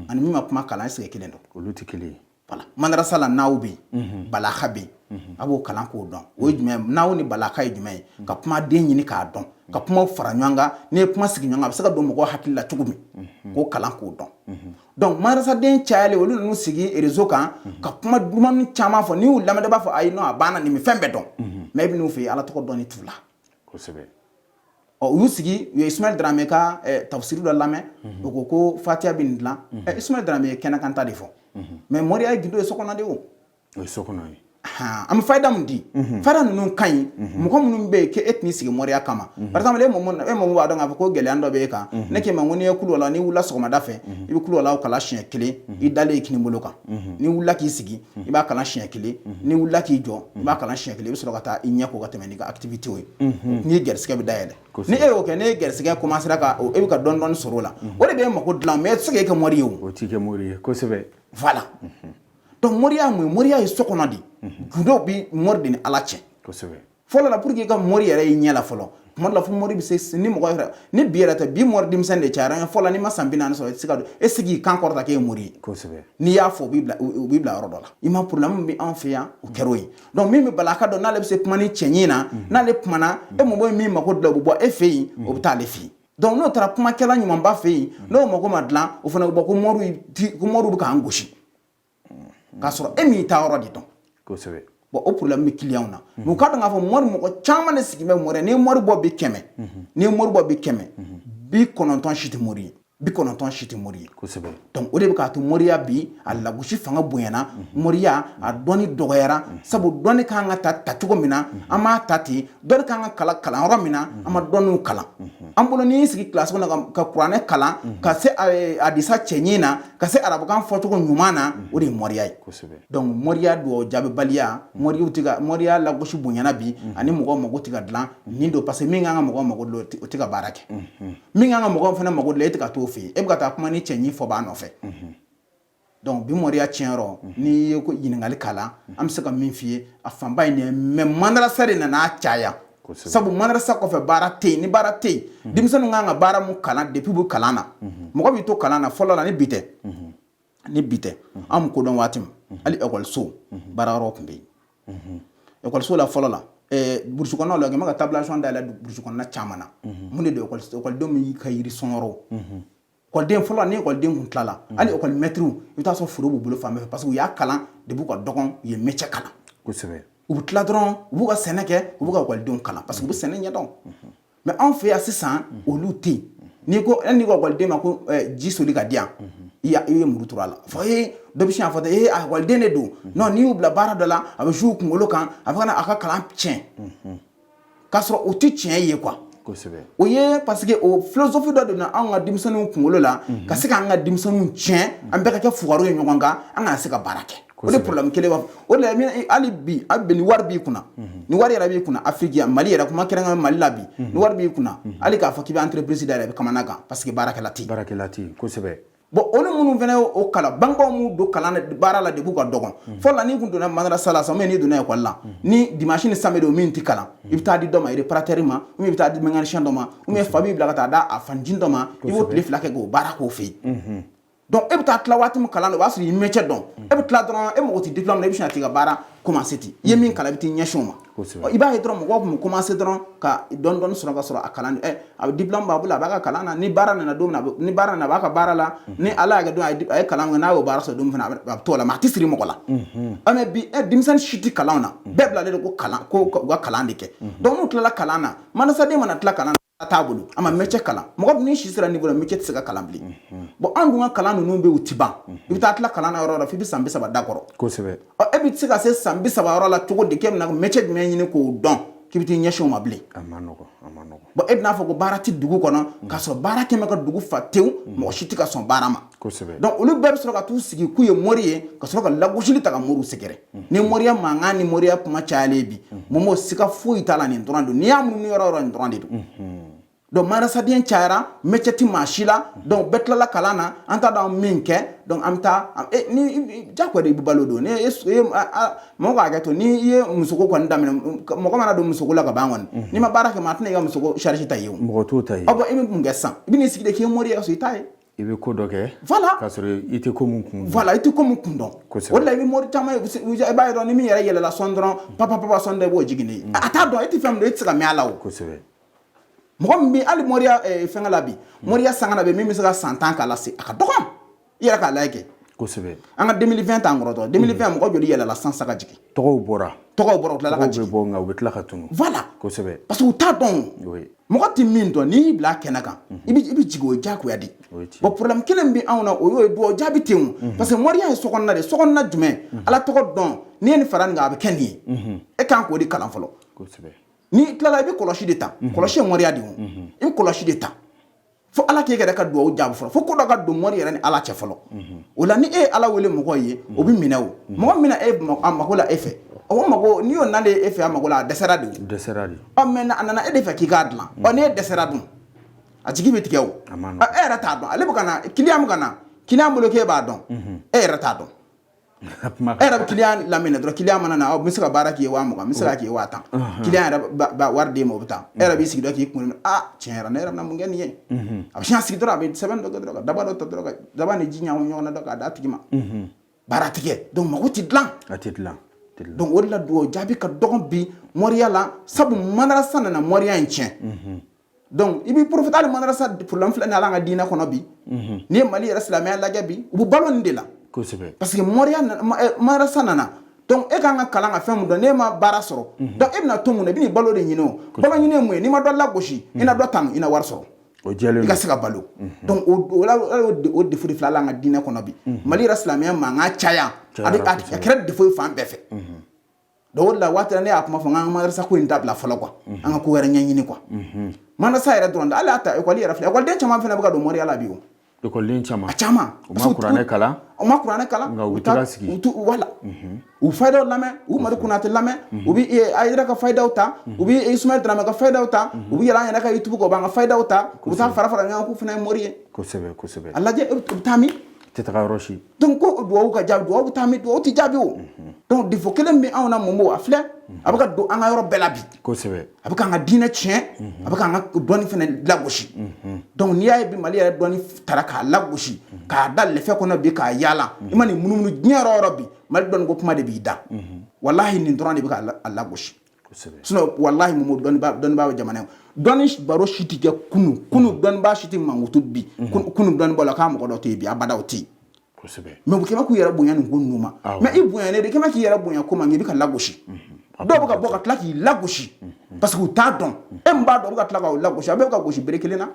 ani min ma kuma kalan, est ce que kelen don? Olu tɛ kelen ye. Voilà, madarasa la, naw bɛ yen, balaka bɛ yen, a b'o kalan k'o dɔn. O ye jumɛn ye? Naw ni balaka ye jumɛn ye? Ka kumaden ɲini k'a dɔn, ka kumaw fara ɲɔgɔn kan. N'i ye kuma sigi ɲɔgɔn kan, a bɛ se ka don mɔgɔw hakili la cogo min, k'o kalan k'o dɔn. Donc madarasaden cayalen, olu ninnu sigi réseau kan ka kuma duman caman fɔ. N'i y'u lamɛn, b'a fɔ ayi, non, a banna, nin bɛ fɛn bɛɛ dɔn. Mais e bɛ n'u fɛ yen, Ala tɔgɔ dɔnni t'u la. Ɔ, u y'u sigi, u ye Ismaël Dramé ka tafsiri dɔ lamɛn, u ko ko Fatiha bɛ nin dilan. Ismaël Dramé ye kɛnɛkanta de fɔ, mais moriya ye gindo ye so kɔnɔ de. O O ye so kɔnɔ ye. Han, an bɛ fayida mun di? Fayida ninnu ka ɲi mɔgɔ minnu bɛ yen k'e tɛn'i sigi moriya kama. Par exemple, e mɔgɔ b'a dɔn k'a fɔ ko gɛlɛya dɔ bɛ e kan, ne k'e ma ko n'i ye kulu la, n'i wulila sɔgɔmada fɛ, i bɛ kulu la kalan siɲɛ kelen i dalen i kini bolo kan. N'i wulila k'i sigi, i b'a kalan siɲɛ kelen. N'i wulila k'i jɔ, i b'a kalan siɲɛ kelen. I bɛ sɔrɔ ka taa i ɲɛ ko ka tɛmɛ n'i ka activité ye. N'i ye gɛrisigɛ bɛ dayɛlɛ, ni e y'o kɛ, ne ye gɛrisigɛ commencé ka e bɛ ka dɔɔni dɔɔni sɔrɔ o la, o de bɛ e mako dilan. Mais e tɛ se k'e kɛ mori ye o. O t'i kɛ mori ye, kosɛbɛ. Voilà, donc moriya ye mun ye? Moriya ye so kɔnɔ de, gundo bi mori de ni Ala cɛ. Fɔlɔ la, pour que i ka mori yɛrɛ y'i ɲɛ la fɔlɔ, tuma dɔ la fo mori bɛ se ni mɔgɔ yɛrɛ ni bi yɛrɛ tɛ. Bi mori denmisɛnnin de cayara. Fɔlɔ la, n'i ma san 40 sɔrɔ, i tɛ se ka don e sigi k'i kan kɔrɔta k'e ye mori ye. N'i y'a fɔ, u b'i bila yɔrɔ dɔ la. I ma problème min bɛ anw fɛ yan, o kɛra o ye. Donc min bɛ balaka dɔn, n'ale bɛ se kuma ni cɛɲi na, n'ale kumana, e mɔgɔ ye min mako dilan, o bɛ bɔ e fɛ yen, o bɛ taa ale fɛ yen. Donc n'o taara kumakɛla ɲumanba fɛ yen, n'o mako ma dilan, o fana bɛ bɔ ko moriw ti, ko moriw bɛ k'an gosi, k'a sɔrɔ e m'i ta yɔrɔ de dɔn. Bon, o problème bɛ client na. Mais u k'a dɔn k'a fɔ mori mɔgɔ caman de sigi bɛ mori. N'i ye mori bɔ bi 100, n'i ye mori bɔ bi 100, 90 si tɛ mori ye, 90 si tɛ mori ye. Donc o de bɛ k'a to moriya bi a lagosi fanga bonyana, moriya a dɔnni dɔgɔyara, sabu dɔnni kan ka ta ta cogo min na, an m'a ta ten. Dɔnni kan ka kalan kalanyɔrɔ min na, an ma dɔnniw kalan. An bolo, n'i y'i sigi kilasi kɔnɔ ka kuranɛ kalan, ka se hadisa cɛɲi na, ka se arabukan fɔcogo ɲuman na, o de ye moriya ye. Donc moriya duwawu jaabibaliya, moriw tɛ ka moriya lagosi bonyana bi, ani mɔgɔw mago tɛ ka dilan nin don, parce que min kan ka mɔgɔw mago dilan, o tɛ ka baara kɛ. Min kan ka mɔgɔw fana mago dilan, e tɛ ka t'o fɛ yen, e bɛ ka taa kuma ni cɛɲi fɔ b'a nɔfɛ. Donc bi moriya tiɲɛyɔrɔ, n'i ye ko ɲininkali k'a la, an bɛ se ka min f'i ye, a fanba ye nin ye. Mais madarasa de nana caya, sabu madarasa kɔfɛ baara tɛ yen. Ni baara tɛ yen, denmisɛnninw kan ka baara mun kalan depuis u bɛ kalan na? Mɔgɔ b'i to kalan na fɔlɔ la, ni bi tɛ, ni bi tɛ, an bɛ ko dɔn waati min, hali ekɔliso baarayɔrɔ tun bɛ yen. Ekɔliso la fɔlɔ la, burusi kɔnɔnaw la, kɛmɛ ka tabulation dayɛlɛ burusi kɔnɔna caman na. Mun de don? Ekɔlidenw b'i ka yiri sɔnyɔrɔ. Ekɔliden fɔlɔ, ni ekɔliden kun tilala, hali ekɔli mɛtiriw, i bɛ taa sɔrɔ foro b'u bolo fan bɛɛ fɛ, parce que u y'a kalan depuis u ka dɔgɔn, u ye métier kalan. U bɛ tila dɔrɔn, u b'u ka sɛnɛ kɛ, u b'u ka ekɔlidenw kalan, parce que u bɛ sɛnɛ ɲɛdɔn. Mais anw fɛ yan sisan, olu tɛ yen. N'i ko hali n'i ko ekɔliden ma ko ji soli ka di yan, i ye muru turu a la, fɔ ee dɔ bɛ sin k'a fɔ ten, ee a ekɔliden de don. Non, n'i y'u bila baara dɔ la, a bɛ jouer u kunkolo kan, a bɛ ka na a ka kalan tiɲɛ, k'a sɔrɔ o tɛ tiɲɛ ye quoi. O ye parce que o philosophie dɔ de na anw ka denmisɛnninw kunkolo la, ka se k'an ka denmisɛnninw tiɲɛ, an bɛɛ ka kɛ fugariw ye ɲɔgɔn kan, an kana se ka baara kɛ. O de problème kelen b'a o de la. Hali bi, hali bi, ni wari b'i kunna, ni wari yɛrɛ b'i kunna Afrique yan, Mali yɛrɛ, kuma kɛrɛnkɛrɛn Mali la bi, ni wari b'i kunna, hali k'a fɔ k'i bɛ entreprise dayɛlɛ, i bɛ kamana gan, parce que baarakɛla tɛ yen. Baarakɛla tɛ yen, kosɛbɛ. Bon, olu minnu fana y'o kalan, bangebaaw m'u don kalan na, baara la depuis u ka dɔgɔn. Fɔlɔ la, n'i kun donna madrasa la sisan, ou bien n'i donna école la, ni dimanche ni samedi o min tɛ kalan, i bɛ taa di dɔ ma, réparateur ma, ou bien i bɛ taa di mécanicien dɔ ma, ou bien fa b'i bila ka taa da a fanjin dɔ ma, i b'o tile 2 kɛ k'o baara k'o fɛ yen. Donc e bɛ taa tila waati min kalan na, o b'a sɔrɔ i métier dɔn. E bɛ tila dɔrɔn, e mago tɛ diplôme na, i bɛ sin ka t'i ka baara commencer ten. I ye min kalan, i bɛ t'i ɲɛsin o ma. I b'a ye dɔrɔn, mɔgɔw tun bɛ commencer dɔrɔn ka dɔɔni dɔɔni sɔrɔ ka sɔrɔ a kalan ɛ a bɛ diplôme b'a bolo, a b'a ka kalan na. Ni baara nana don min na, ni baara nana, a b'a ka baara la. Ni Ala y'a kɛ don a ye kalan kɛ, n'a y'o baara sɔrɔ don min fana, a bɛ t'o la, mais a tɛ siri mɔgɔ la. Ɔ, mais bi denmisɛnnin si tɛ kalan na, bɛɛ bilalen don ko kalan, ko u ka kalan de kɛ. Donc n'u tilala kalan na, manasaden mana tila kalan na t'a bolo, a ma métier kalan. Mɔgɔ dun, n'i si sera niveau la, métier tɛ se ka kalan bilen. Bon, an dun ka kalan ninnu bɛ yen, u ti ban. I bɛ taa tila kalan na yɔrɔ o yɔrɔ, f'i bɛ san 30 da kɔrɔ. Ɔ, e bɛ se ka se san 30 yɔrɔ la cogo di k'e bɛna métier jumɛn ɲini k'o dɔn k'i bɛ t'i ɲɛsin o ma bilen? A ma nɔgɔn, a ma nɔgɔn. Bon, e bɛna fɔ ko baara tɛ dugu kɔnɔ, k'a sɔrɔ baara kɛ bɛ ka dugu fa tewu, mɔgɔ si tɛ ka sɔn baara ma. Donc olu bɛɛ bɛ sɔrɔ ka t'u sigi k'u ye mori ye, ka sɔrɔ ka lagosili ta ka moriw sɛgɛrɛ. Ni moriya mankan ni moriya kuma cayalen bi, Momo, siga foyi t'a la, nin dɔrɔn don. N'i y'a munumunu yɔrɔ o yɔrɔ, nin dɔrɔn de don. Donc marasaden cayara, métier ti maa si la. Donc bɛɛ tilala kalan na, an t'a dɔn min kɛ. Donc an bɛ taa ni jagoya de, i bɛ balo don. Ni e mɔgɔ k'a kɛ to, ni i ye musoko kɔni daminɛ, mɔgɔ mana don musoko la ka ban kɔni, n'i ma baara kɛ, maa tɛna i ka musoko charge ta i ye o. Mɔgɔ t'o ta ye. Ɔ bon, i bɛ mun kɛ sisan? I bɛ n'i sigi de k'i ye mori ye, ka sɔrɔ i t'a ye. I bɛ ko dɔ kɛ. Voilà. K'a sɔrɔ i tɛ ko mun kun dɔn. Voilà, i tɛ ko mun kun dɔn. O de la, i bɛ mori caman ye, i b'a ye dɔrɔn, ni min yɛrɛ yɛlɛla sɔn dɔrɔn, papa papa, sɔn dɔ i b'o jigin ne ye. A t'a dɔn, e tɛ fɛn min dɔn, e tɛ se ka mɛn a la o. Mɔgɔ min bɛ hali moriya fɛngɛ la bi, moriya sanga bɛ min bɛ se ka san 10 k'a la se, a ka dɔgɔn, i yɛrɛ k'a lajɛ kɛ. An ka 2020 t'an kɔrɔ dɔrɔn, 2020 mɔgɔ joli yɛlɛla san sa ka jigin? Tɔgɔw bɔra. Tɔgɔw bɔra, u tilala ka Tɔgɔw bɛ jigin. bɔ, nka u bɛ tila ka tunu. Voilà. Kosɛbɛ. Parce que u t'a dɔn. Mɔgɔ tɛ min dɔn, n'i y'i bila kɛnɛ kan, i bɛ jigin, o ye diyagoya de. O ye tiɲɛ. Bon, problème kelen bɛ anw na, o y'o ye, duwawu jaabi tɛ yen o. Parce que moriya ye sokɔnɔna de ye. Sokɔnɔna jumɛn? Ala tɔgɔ dɔn, n'i ye nin fara nin kan, a bɛ kɛ nin ye. E kan k'o de kalan fɔlɔ. N'i tilala, i bɛ kɔlɔsi de ta. Kɔlɔsi ye moriya de ye o. I bɛ kɔlɔsi de ta fo Ala k'e yɛrɛ ka duwawu jaabi fɔlɔ, fo ko dɔ ka don mori yɛrɛ ni Ala cɛ fɔlɔ. O la, ni e ye Ala wele mɔgɔ ye, o bɛ minɛ. O mɔgɔ min bɛna e a mago la e fɛ, o mago n'i y'o nalen e fɛ a mago la, a dɛsɛra de o. Dɛsɛra de. Ɔ, mais a nana e de fɛ k'i k'a dilan. Ɔ, n'e dɛsɛra dun, a jigi bɛ tigɛ o. A ma nɔgɔn. Ɔ, e yɛrɛ t'a dɔn, ale bɛ ka na client bɛ ka na client bolo k'e b'a dɔn, e yɛrɛ t'a dɔn. A kuma E yɛrɛ bɛ client laminɛ dɔrɔn, client mana na, n bɛ se ka baara k'i ye 20 000, n bɛ se ka k'i ye 10 000. Client yɛrɛ b'a wari d'e ma, o bɛ taa. E yɛrɛ b'i sigi dɔrɔn k'i kunkolo, ah, tiɲɛ yɛrɛ, ne yɛrɛ bɛna mun kɛ nin ye? A bɛ sin ka sigi dɔrɔn, a bɛ sɛbɛn dɔ kɛ dɔrɔn, ka daba dɔ ta dɔrɔn, ka daba ni ji ɲagami ɲɔgɔn na dɔrɔn, k'a d'a tigi ma. Baara ti kɛ, donc mago ti dilan. A tɛ dilan, tɛ dilan. Donc o de la, dugawu jaabi ka dɔgɔn bi moriya la, sabu madarasa nana moriya in tiɲɛ. Donc i b'i profiter hali madarasa problème filɛ nin ye, hali an ka diinɛ kɔnɔ bi. N'i ye Mali yɛrɛ silamɛya lajɛ bi, u bɛ balo nin de la. Parce que moriya nana, madarasa nana. Donc e kan ka kalan ka fɛn mun dɔn, n'e ma baara sɔrɔ, donc e bɛna to mun na? I bɛn'i balo de ɲini. O balo ɲini ye mun ye? N'i ma dɔ lagosi, i na dɔ tanu, i na wari sɔrɔ. O jɛlen I ka don. se ka balo. Donc o la, o défaut de filɛ hali an ka diinɛ kɔnɔ bi. Mali yɛrɛ silamɛya mankan caya, Cayara. A kɛra défaut ye fan bɛɛ fɛ. Donc o de la, waati la, ne y'a kuma fɔ n k'an ka madarasa ko in dabila fɔlɔ quoi, an ka ko wɛrɛ ɲɛɲini quoi. Madarasa yɛrɛ dɔrɔn tɛ, hali a ta ekɔli yɛrɛ filɛ, ekɔliden caman fana bɛ ka don moriya la bi o. Ekɔliden caman. A caman. U ma kuranɛ kalan. U ma kuranɛ kalan. Nka u bɛ taga sigi. U t'u, voilà, u fayidaw lamɛn, u Mari Konate lamɛn, u bɛ Ayidara ka fayidaw ta, u bɛ Ismaël Dramé ka fayidaw ta, u bɛ yɛlɛ an yɛrɛ ka YouTube kan, u b'an ka fayidaw ta, u bɛ taa fara fara ɲɔgɔn kan k'u fana ye mori ye. Kosɛbɛ, kosɛbɛ. A lajɛ, u bɛ taa min? Tɛ taga yɔrɔ si. Donc ko duwawu ka jaabi, duwawu bɛ taa min? Duwawu tɛ jaabi o. Donc défaut kelen bɛ anw na, mun b'o? A filɛ, a bɛ ka don an ka yɔrɔ bɛɛ la bi. A bɛ k'an ka diinɛ tiɲɛ, a bɛ k'an ka dɔnni fana lagosi. Donc n'i y'a ye bi, Mali yɛrɛ dɔnni taara k'a lagosi k'a da lɛfɛ kɔnɔ bi k'a yaala, i ma nin munumunu diɲɛ yɔrɔ o yɔrɔ bi, Mali dɔnni ko kuma de b'i da. Walahi, nin dɔrɔn de bɛ k'a lagosi. Sinon walahi, mun dɔnniba dɔnniba bɛ jamana in dɔnni baro si tɛ kɛ kunu kunu, dɔnniba si tɛ mankutu bi kunu dɔnnibɔ la k'a mɔgɔ dɔ tɛ yen bi, abada o tɛ yen. Mais u kɛmɛ k'u yɛrɛ bonya nin ko ninnu ma. Mais i bonyalen de kɛmɛ k'i yɛrɛ bonya ko ma, i bɛ ka lagosi. Dɔw bɛ ka bɔ ka tila k'i lagosi parce que u t'a dɔn. E min b'a dɔn, u bɛ ka tila k'aw lagosi, a bɛɛ bɛ ka gosi bere kelen na.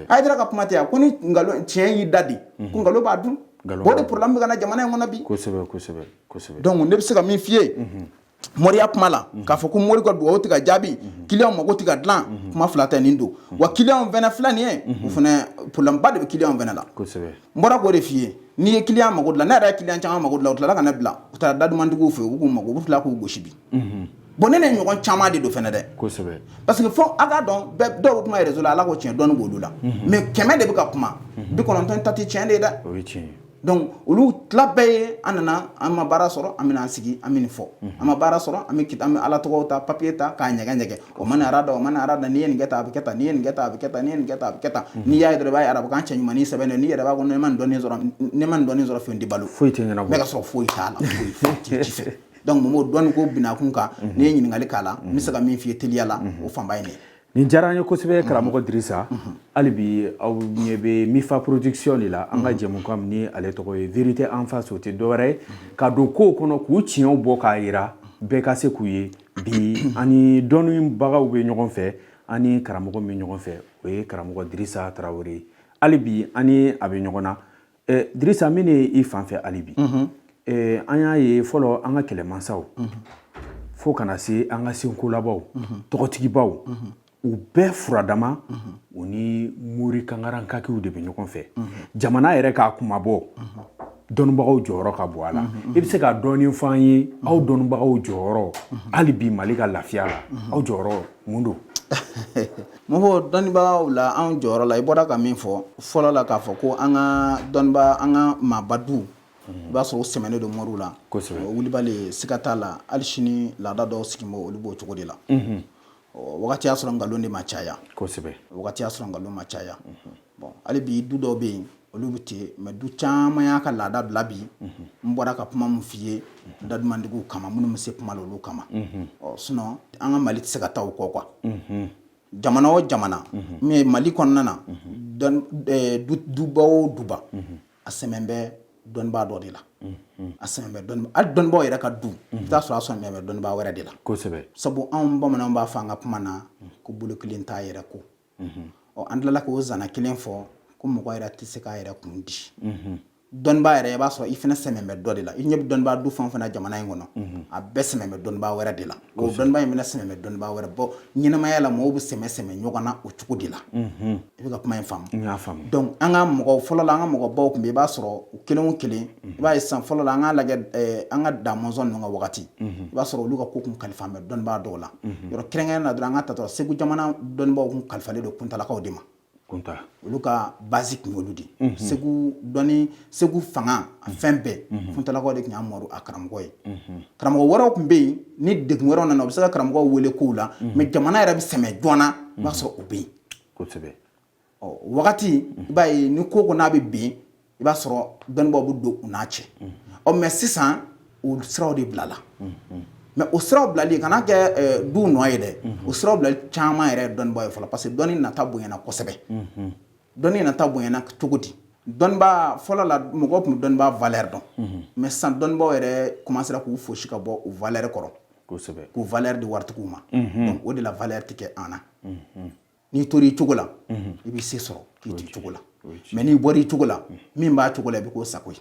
Hayidara ka kuma tɛ yan ko ni nkalon tiɲɛ y'i da de, ko nkalon b'a dun. O de problème bɛ ka na jamana in kɔnɔ bi. Kosɛbɛ, kosɛbɛ, kosɛbɛ. Donc ne bɛ se ka min f'i ye moriya kuma la, k'a fɔ ko mori ka dugawu tɛ ka jaabi, client mago tɛ ka dilan, kuma fila tɛ nin don wa. Client fɛnɛ filɛ nin ye, o fɛnɛ problème ba de bɛ client fɛnɛ la. N bɔra k'o de f'i ye. N'i ye client mago dilan, ne yɛrɛ ye client caman mago dilan, u tilala ka ne bila, u taara dadumantigiw fɛ, u k'u mago, u bɛ tila k'u gosi bi. Bon, ne ne ɲɔgɔn caman de don fɛnɛ dɛ. Parce que fo a k'a dɔn, bɛɛ dɔw bɛ kuma réseau la, Ala ko tiɲɛ, dɔɔni b'olu la, mais 100 de bɛ ka kuma, 90 ta tɛ tiɲɛ de ye dɛ. O ye tiɲɛ ye. Donc olu tila bɛɛ ye, an nana, an ma baara sɔrɔ, an bɛna an sigi, an bɛ nin fɔ. An ma baara sɔrɔ, an bɛ Ala tɔgɔw ta, papier ta k'a ɲɛgɛn ɲɛgɛn. O mana arada, o mana arada, n'i ye nin kɛ tan, a bɛ kɛ tan, n'i ye nin kɛ tan, a bɛ kɛ tan, n'i ye nin kɛ tan, a bɛ kɛ tan. N'i y'a ye dɔrɔn, i b'a ye arabukan cɛ ɲumannin sɛbɛnnen, n'i yɛrɛ b'a kɔnɔ, ne ma nin dɔnni sɔrɔ, ne ma nin dɔnni sɔrɔ, fɛn tɛ balo. Foyi tɛ ɲɛnabɔ. Mais ka sɔrɔ foyi t'a la, foyi foyi tɛ ji fɛ. Donc mɔgɔw, dɔnni ko binakun kan, n'i ye ɲininkali k'a la, n bɛ se ka min f'i ye teliya la, o fanba ye nin ye. Nin diyara an ye kosɛbɛ, karamɔgɔ Dirisa. Hali bi aw ɲɛ bɛ Mifa Production de la, an ka jɛmukan min ni ale tɔgɔ ye Vérité en face, o tɛ dɔwɛrɛ ye ka don kow kɔnɔ k'u tiɲɛw bɔ k'a yira bɛɛ ka se k'u ye. Bi ani dɔnnibagaw bɛ ɲɔgɔn fɛ, ani karamɔgɔ min ɲɔgɔn fɛ, o ye karamɔgɔ Dirisa Tarawele ye. Hali bi ani a bɛ ɲɔgɔn na. Dirisa, min ye i fan fɛ hali bi, an y'a ye fɔlɔ an ka kɛlɛmansaw fo kana se an ka senkolabaw, tɔgɔtigibaw, u bɛɛ furadama, u ni mori kankarankakiw de bɛ ɲɔgɔn fɛ. Jamana yɛrɛ k'a kumabɔ, dɔnnibagaw jɔyɔrɔ ka bon a la. I bɛ se ka dɔɔnin fɔ an ye, aw dɔnnibagaw jɔyɔrɔ hali bi Mali ka lafiya la, aw jɔyɔrɔ mun don? Mɔgɔ dɔnnibagaw la, anw jɔyɔrɔ la, i bɔra ka min fɔ fɔlɔ la, k'a fɔ ko an ka dɔnnibaa, an ka maaba du, i b'a sɔrɔ u sɛmɛnen don moriw la. O wulibali, siga t'a la, hali sini laada dɔw sigi bɔ, olu b'o cogo de la. Wagati y'a sɔrɔ nkalon de ma caya. Wagati y'a sɔrɔ nkalon ma caya. Bon, hali bi du dɔw bɛ yen, olu bɛ ten, mais du caman y'a ka laada bila bi. N bɔra ka kuma min f'i ye, dadumantigiw kama, minnu bɛ se kuma la, olu kama. Ɔ sinon an ka Mali tɛ se ka taa o kɔ quoi. Jamana o jamana, min ye Mali kɔnɔna na, duba o duba, a sɛmɛn bɛ dɔnnibaa dɔ de la. A sɛmɛn bɛ dɔnni, hali dɔnnibaaw yɛrɛ ka du, i bɛ taa sɔrɔ a sɛmɛn bɛ dɔnnibaa wɛrɛ de la. Sabu anw bamananw b'a fɔ an ka kuma na ko bolo kelen t'a yɛrɛ ko. Ɔ, an tilala k'o zana kelen fɔ ko mɔgɔ yɛrɛ tɛ se k'a yɛrɛ kun di. Dɔnnibaa yɛrɛ, i b'a sɔrɔ i fana sɛmɛn bɛ dɔ de la. I ɲɛ bɛ dɔnnibaa du fɛn o fɛn na jamana in kɔnɔ, a bɛɛ sɛmɛn bɛ dɔnnibaa wɛrɛ de la. O dɔnnibaa in fana sɛmɛn bɛ dɔnnibaa wɛrɛ. Bɔ ɲɛnamaya la, mɔgɔw bɛ sɛmɛ sɛmɛ ɲɔgɔn na o cogo de la. I bɛ ka kuma in faamu? N y'a faamu. Donc an ka mɔgɔw fɔlɔ la, an ka mɔgɔbaw tun bɛ, i b'a sɔrɔ u kelen o kelen, i b'a ye sisan, fɔlɔ la, an k'a lajɛ an ka damɔzɔn ninnu ka wagati, i b'a sɔrɔ olu ka ko kun kalifa bɛ dɔnnibaa dɔw la. Yɔrɔ kɛrɛnkɛrɛn na dɔrɔn, an ka ta dɔrɔn, Segu jamana dɔnnibaaw kun kalifalen don kuntalakaw de ma. Kunta. Olu ka base tun y'olu de ye. Segu dɔnni, Segu fanga, a fɛn bɛɛ, kuntalakaw de tun y'a mɔru, a karamɔgɔ ye. Karamɔgɔ wɛrɛw tun bɛ yen, ni degun wɛrɛw nana, u bɛ se ka karamɔgɔw wele kow la, mais jamana yɛrɛ bɛ sɛmɛ joona, i b'a sɔrɔ o bɛ yen. Ɔ wagati, i b'a ye ni ko ko n'a bɛ bin, i b'a sɔrɔ dɔnnibaaw bɛ don u n'a cɛ. Ɔ mais sisan o siraw de bilala. Mais o siraw bilali kana kɛ du nɔ ye dɛ. O siraw bilali caman yɛrɛ ye dɔnnibaaw ye fɔlɔ, parce que dɔnni nata bonyana kosɛbɛ. Dɔnni nata bonyana cogo di? Dɔnnibaa fɔlɔ la, mɔgɔw tun bɛ dɔnnibaa valeur dɔn, mais sisan dɔnnibaaw yɛrɛ commencera k'u fosi ka bɔ o valeur kɔrɔ, k'u valeur di waritigiw ma. Donc o de la valeur tɛ kɛ an na. N'i tora i cogo la, i b'i se sɔrɔ k'i to i cogo la, mais n'i bɔra i cogo la, min b'a cogo la, i bɛ k'o sago ye.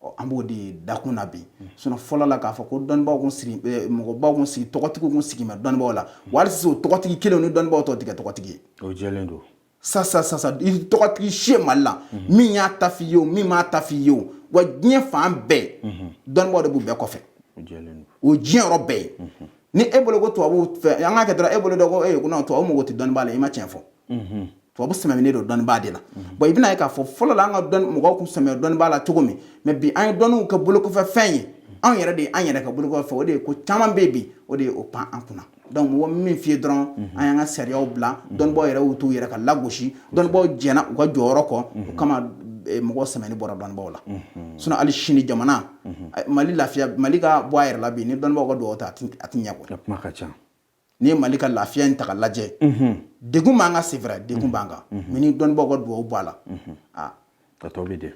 Ɔ, an b'o de dakun na bi. Sinon fɔlɔ la, k'a fɔ ko dɔnnibaaw kun sigi, mɔgɔbaw kun sigi, tɔgɔtigiw kun sigi bɛ dɔnnibaaw la, wa hali sisan o tɔgɔtigi kelenw ni dɔnnibaaw tɔw tɛ kɛ tɔgɔtigi ye. O jɛlen don. Sa sa sa sa, i tɔgɔtigi si ye Mali la, min y'a ta f'i ye o, min m'a ta f'i ye o, wa diɲɛ fan bɛɛ, dɔnnibaaw de b'u bɛɛ kɔfɛ. O jɛlen don. O diɲɛ yɔrɔ bɛɛ ye. Ni e bolo ko tubabu fɛ, an k'a kɛ dɔrɔn, e bolo dɔn ko ko non, tubabu mago tɛ dɔnnibaa la, i ma tiɲɛ fɔ. Tubabu sɛmɛnen don dɔnnibaa de la. Bon, i bɛna ye k'a fɔ fɔlɔ la, an ka dɔn mɔgɔw kun sɛmɛ dɔnnibaa la cogo min, mais bi an ye dɔnniw kɛ bolokɔfɛ fɛn ye. Anw yɛrɛ de ye an yɛrɛ kɛ bolokɔfɛ fɛn, o de ye ko caman bɛ yen bi, o de ye o pan an kunna. Donc mɔgɔ min f'i ye dɔrɔn, an y'an ka sariyaw bila, dɔnnibaaw yɛrɛ y'u t'u yɛrɛ ka lagosi, dɔnnibaaw jɛna u ka jɔyɔrɔ kɔ, o kama mɔgɔw sɛmɛni bɔra dɔnnibaaw la. Sinon hali sini jamana Mali lafiya, Mali ka bɔ a yɛrɛ la bi, ni dɔnnibaaw ka dugawu tɛ, a ti ɲɛ quoi. A kuma ka ca. N'i ye Mali ka lafiya in ta k'a lajɛ, degun b'an kan, c'est vrai, degun b'an kan, mais ni dɔnnibaaw ka dugawu bɔ a la, aa, a tɔ bɛ den.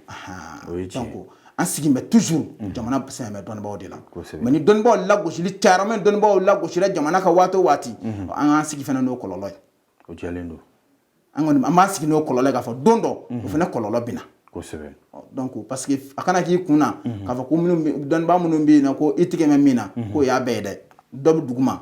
O ye tiɲɛ. Donc an sigi bɛ toujours, jamana sɛmɛ bɛ dɔnnibaaw de la. Mais ni dɔnnibaaw lagosili cayara, min dɔnnibaaw lagosira jamana ka waati o waati, an k'an sigi fana n'o kɔlɔlɔ ye. O jɛlen don. An kɔni, an b'an sigi n'o kɔlɔlɔ ye k'a fɔ don dɔ o fana kɔlɔlɔ bɛ na. Donc parce que a kana k'i kun na k'a fɔ ko minnu dɔnnibaa minnu bɛ yen nɔ, ko i tigɛ bɛ min na, k'o y'a bɛɛ ye dɛ. Dɔ bɛ duguma,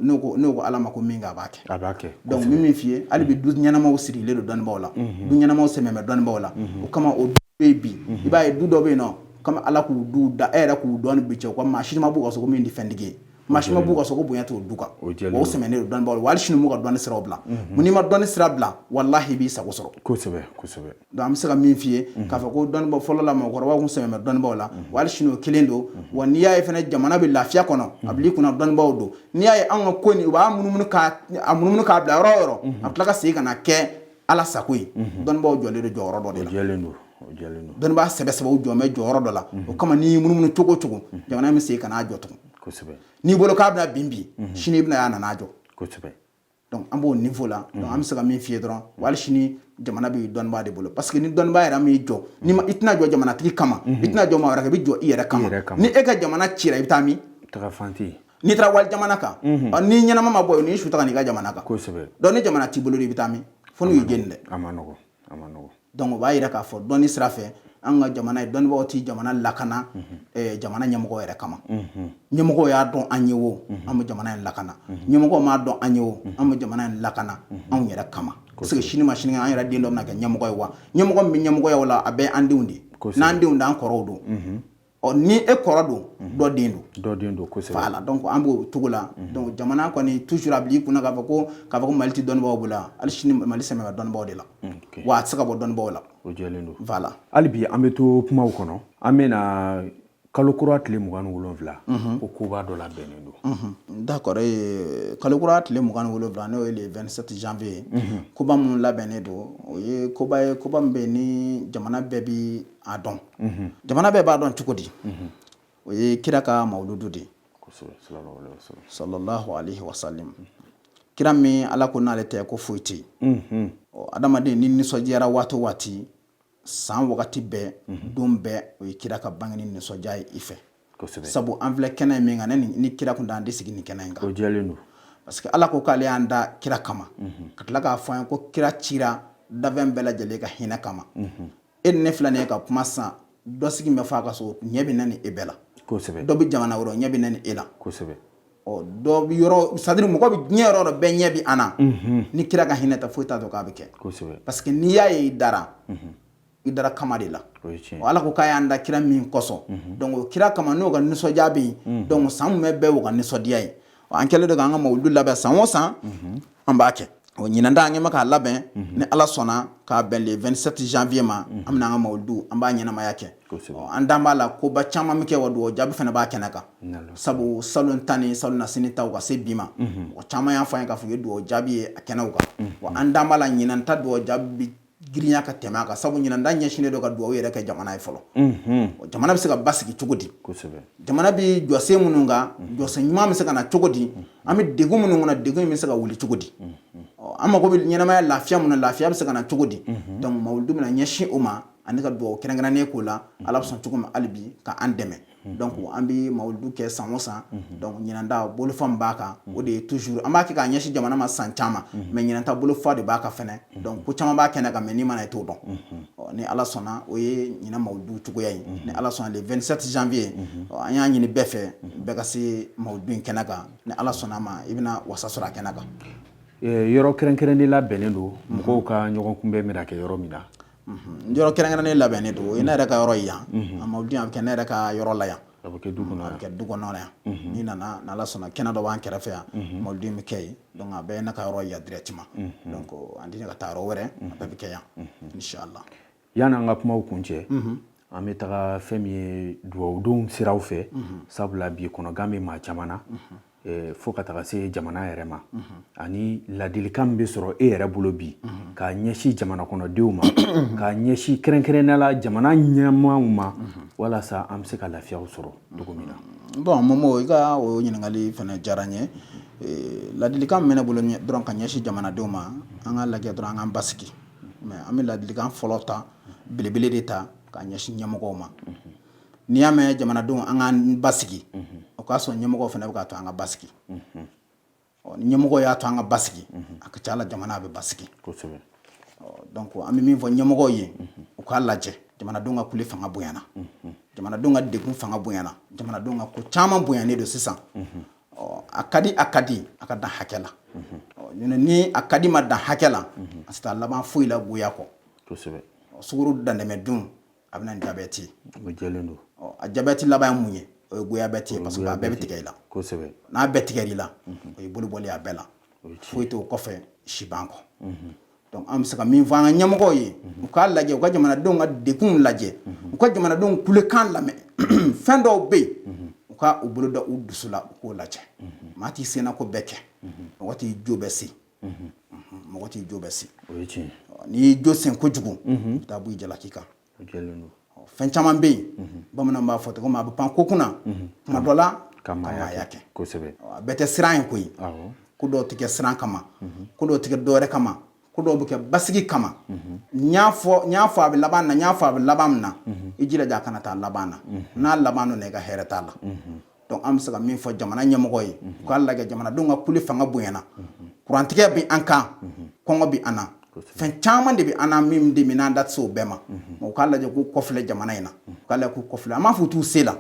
n'o ko Ala ma ko min kɛ, a b'a kɛ. A b'a kɛ. Donc n bɛ min f'i ye, hali bi du ɲɛnamaw sirilen don dɔnnibaaw la, du ɲɛnamaw sɛmɛ bɛ dɔnnibaaw la. O kama o Bɛ yen bi, i b'a ye du dɔ bɛ yen nɔ, comme Ala k'u du da, e yɛrɛ k'u dɔn ni bi cɛ, u ka maa si ma b'u ka so ko min tɛ fɛntigi ye, maa si ma b'u ka so ko bonya t'o du kan. O jɛlen wa o sɛmɛnen don dɔnnibaaw la, wa hali sini m'u ka dɔnni siraw bila. Mun n'i ma dɔnni sira bila, walahi i b'i sago sɔrɔ. Kosɛbɛ, kosɛbɛ. Donc an bɛ se ka min f'i ye k'a fɔ ko dɔnnibaaw fɔlɔ la, mɔgɔkɔrɔbaw kun sɛmɛ bɛ dɔnnibaaw la, wa hali sini o kelen don. Wa n'i y'a ye fɛnɛ jamana bɛ lafiya kɔnɔ, a bil'i kunna dɔnnibaaw don. N'i y'a ye anw ka ko nin, u b'a munumunu k'a a munumunu k'a bila yɔrɔ o yɔrɔ, a bɛ tila ka segin ka na kɛ Ala sago ye. Dɔnnibaaw jɔlen don jɔyɔrɔ dɔ de la. O jɛlen don, o jɛlen don. Dɔnnibaa sɛbɛ sɛbɛw jɔlen bɛ jɔyɔrɔ dɔ la. O kama n'i munumunu cogo o cogo, jamana bɛ segin ka n'a jɔ tugun. N'i bolo k'a bɛna bin bi, sini i bɛna y'a nana jɔ. Donc an b'o niveau la. Donc an bɛ se ka min f'i ye dɔrɔn, wa hali sini jamana bɛ dɔnnibaa de bolo, parce que ni dɔnnibaa yɛrɛ m'i jɔ, ni ma, i tɛna jɔ jamanatigi kama, i tɛna jɔ maa wɛrɛ kan, i bɛ jɔ i yɛrɛ kama. Ni e ka jamana cira, i bɛ taa min? Taga fan tɛ yen. N'i taara wali jamana kan, n'i ɲɛnama ma bɔ yen, n'i su taga n'i ka jamana kan. Donc ni jamana t'i bolo, i bɛ taa min? Fo n'u y'i jeni dɛ. A ma nɔgɔ, a ma nɔgɔ. Donc o b'a yira k'a fɔ dɔnni sira fɛ, an ka jamana ye dɔnnibaaw tɛ jamana lakana, jamana ɲɛmɔgɔ yɛrɛ kama. Ɲɛmɔgɔw y'a dɔn an ye o, an bɛ jamana in lakana. Ɲɛmɔgɔw m'a dɔn an ye o, an bɛ jamana in lakana anw yɛrɛ kama. Parce que sini ma sinikɛnɛ, an yɛrɛ den dɔ bɛna kɛ ɲɛmɔgɔ ye. Wa ɲɛmɔgɔ min bɛ ɲɛmɔgɔya la, a bɛɛ an denw de ye. N'an denw d'an kɔrɔw don. Ɔ ni e kɔrɔ don, dɔ den don. Dɔ den don, kosɛbɛ. Voilà, donc an b'o cogo la. Donc jamana kɔni toujours a bil'i kunna k'a fɔ ko Mali tɛ dɔnnibaaw bolo. Hali sini Mali sɛmɛ bɛ dɔnnibaaw de la. Wa a tɛ se ka bɔ dɔnnibaaw la. O jɛlen don. Voilà. Hali bi an bɛ to kumaw kɔnɔ. An bɛna kalo kura tile 27, ko koba dɔ labɛnnen don. D'accord, kalo kura tile 27, n'o ye le 27 janvier, koba minnu labɛnnen don, o ye koba ye, koba min bɛ yen ni jamana bɛɛ bi a dɔn. Jamana bɛɛ b'a dɔn cogo di? O ye kira ka mawuludu de ye. Sallallahu alaihi wasallam. Kira min Ala ko n'ale tɛ ko foyi tɛ yen. Adamaden ni nisɔndiyara waati o waati, san wagati bɛɛ, don bɛɛ, o ye kira ka bangeni nisɔndiya ye i fɛ. Sabu an filɛ kɛnɛ min kan, ne ni kira kun t'an tɛ sigi nin kɛnɛ in kan. O jɛlen don. Parce que Ala ko k'ale y'an da kira kama, ka tila k'a fɔ an ye ko kira cira danfɛn bɛɛ lajɛlen ka hinɛ kama. E ni ne filɛ nin ye ka kuma sisan, dɔ sigi bɛ f'a ka so, ɲɛ bɛ ne ni e bɛɛ la. Dɔ bɛ jamana wɛrɛ, ɲɛ bɛ ne ni e la. Ɔ dɔ bɛ yɔrɔ, c'est à dire mɔgɔ bɛ diɲɛ yɔrɔ dɔ, bɛɛ ɲɛ bɛ an na. Ni kira ka hinɛ tɛ, foyi t'a to k'a bɛ kɛ. Parce que n'i y'a ye i dara, i dara kama de la. Ala ko k'a y'an da kira min kosɔn, donc o kira kama n'o ka nisɔndiya bɛ yen. Donc san mun bɛ bɛɛ o ka nisɔndiya ye. An kɛlen don k'an ka mawuludu labɛn san o san, an b'a kɛ. O ɲinan ta, an kɛn bɛ k'a labɛn, ni Ala sɔnna k'a bɛn le 27 janvier ma, an bɛna an ka mawuludu, an b'a ɲɛnamaya kɛ. An dan b'a la, koba caman bɛ kɛ, wa dugawu jaabi fana b'a kɛnɛ kan. Sabu salon ta ni salon na sini ta ka se bi ma, mɔgɔ caman y'a fɔ an ye k'a fɔ u ye dugawu jaabi ye a kɛnɛw kan. Wa an dan b'a la, ɲinan ta dugawu jaabi girinya ka tɛmɛ a kan, sabu ɲinan ta ɲɛsinnen don ka dugawu yɛrɛ kɛ jamana ye fɔlɔ. Jamana bɛ se ka basigi cogo di? Jamana bɛ jɔsen minnu kan, jɔsen ɲuman bɛ se ka na cogo di? An bɛ degun minnu kɔnɔ, degun in bɛ se ka wuli cogo di? An mago bɛ ɲɛnamaya lafiya min na, lafiya bɛ se ka na cogo di? Donc mawuludu bɛna ɲɛsin o ma, ani ka dugawu kɛrɛnkɛrɛnnen k'o la, Ala bɛ sɔn cogo min hali bi ka an dɛmɛ. Donc an bɛ mawuludu kɛ san o san. Donc ɲinan ta bolofa min b'a kan, o de ye toujours an b'a kɛ k'a ɲɛsin jamana ma san caman, mais ɲinan ta bolofa de b'a kan fɛnɛ. Donc ko caman b'a kɛnɛ kan, mais n'i ma na i t'o dɔn. Ni Ala sɔnna, o ye ɲinan mawuludu cogoya ye. Ni Ala sɔnna, le 27 janvier, an y'a ɲini bɛɛ fɛ, bɛɛ ka se mawuludu in kɛnɛ kan. Ni Ala sɔnna a ma, i bɛna wasa sɔrɔ a kɛnɛ kan. Yɔrɔ kɛrɛnkɛrɛnnen labɛnnen don mɔgɔw ka ɲɔgɔn kunbɛn bɛna kɛ yɔrɔ min na? Yɔrɔ kɛrɛnkɛrɛnnen labɛnnen don, o ye ne yɛrɛ ka yɔrɔ ye yan. A mawuludu a bɛ kɛ ne yɛrɛ ka yɔrɔ la yan. A bɛ kɛ du kɔnɔ. A bɛ kɛ du kɔnɔ yan. N'i nana, n'Ala sɔnna, kɛnɛ dɔ b'an kɛrɛfɛ yan, mawuludu in bɛ kɛ yen. Donc a bɛɛ ye ne ka yɔrɔ ye yan directement. Donc an tɛ ka taa yɔrɔ wɛrɛ, a bɛɛ bɛ kɛ yan inshallah. Yanni an ka kumaw kun cɛ, an bɛ taga fɛn min ye dugawudonw siraw fɛ, sabula bi kɔnɔgan bɛ maa caman na, fo ka taga se jamana yɛrɛ ma, ani ladilikan min bɛ sɔrɔ e yɛrɛ bolo bi k'a ɲɛsin jamana kɔnɔdenw ma, k'a ɲɛsin kɛrɛnkɛrɛnnenya la jamana ɲɛmaaw ma, walasa an bɛ se ka lafiyaw sɔrɔ cogo min na. Bon Momo, i ka o ɲininkali fana diyara n ye. Ladilikan min bɛ ne bolo dɔrɔn ka ɲɛsin jamanadenw ma, an ka lajɛ dɔrɔn an k'an basigi. Mais an bɛ ladilikan fɔlɔ ta, belebele de ta k'a ɲɛsin ɲɛmɔgɔw ma. N'i y'a mɛn jamanadenw an k'an basigi, o k'a sɔrɔ ɲɛmɔgɔw fana bɛ k'a to an ka basigi. Ni ɲɛmɔgɔ y'a to an ka basigi, a ka ca la jamana bɛ basigi. Donc an bɛ min fɔ ɲɛmɔgɔw ye, u k'a lajɛ, jamanadenw ka kule fanga bonyana, jamanadenw ka degun fanga bonyana, jamanadenw ka ko caman bonyanen don sisan. A ka di, a ka di, a ka dan hakɛ la. Ni a ka di ma dan hakɛ la, a tɛ taa laban foyi la goya kɔ. Sukaro dantɛmɛ dun. A bɛ na ni jabɛti ye. O jɛlen don. A jabɛti laban ye mun ye? O ye goyabɛti ye, parce que a bɛɛ bɛ tigɛ i la. N'a bɛɛ tigɛr'i la, o ye bolo bɔli a bɛɛ la, foyi t'o kɔfɛ siban kɔ. Donc an bɛ se ka min fɔ an ka ɲɛmɔgɔw ye, u k'a lajɛ, u ka jamanadenw ka degunw lajɛ, u ka jamanadenw kulekan lamɛn. Fɛn dɔw bɛ yen, u ka u bolo da u dusu la, u k'o lajɛ. Maa t'i senna ko bɛɛ kɛ, mɔgɔ t'i jo bɛɛ sen, mɔgɔ t'i jo bɛɛ sen. O ye tiɲɛ. N'i y'i jo sen kojugu, i bɛ taa bɔ i jalaki kan. O jɛlen don. Fɛn caman bɛ yen, bamananw b'a fɔ cogo min, a bɛ pan ko kunna tuma dɔ la ka maaya kɛ. A bɛɛ tɛ siran ye koyi. Ko dɔw tɛ kɛ siran kama, ko dɔw tɛ kɛ dɔwɛrɛ kama, ko dɔw bɛ kɛ basigi kama. N y'a fɔ, n y'a fɔ a bɛ laban na, n y'a fɔ a bɛ laban min na, i jilaja a kana taa laban na. N'a laban na, i ka hɛrɛ t'a la. Donc an bɛ se ka min fɔ jamana ɲɛmɔgɔ ye, u k'a lajɛ, jamanadenw ka kule fanga bonyana, kurantigɛ bɛ an kan, kɔngɔ bɛ an na, fɛn caman de bɛ an na min de min n'an da tɛ se o bɛɛ ma. U k'a lajɛ k'u kɔfilɛ jamana in na, u k'a lajɛ k'u kɔfilɛ. An m'a fɔ u t'u se la,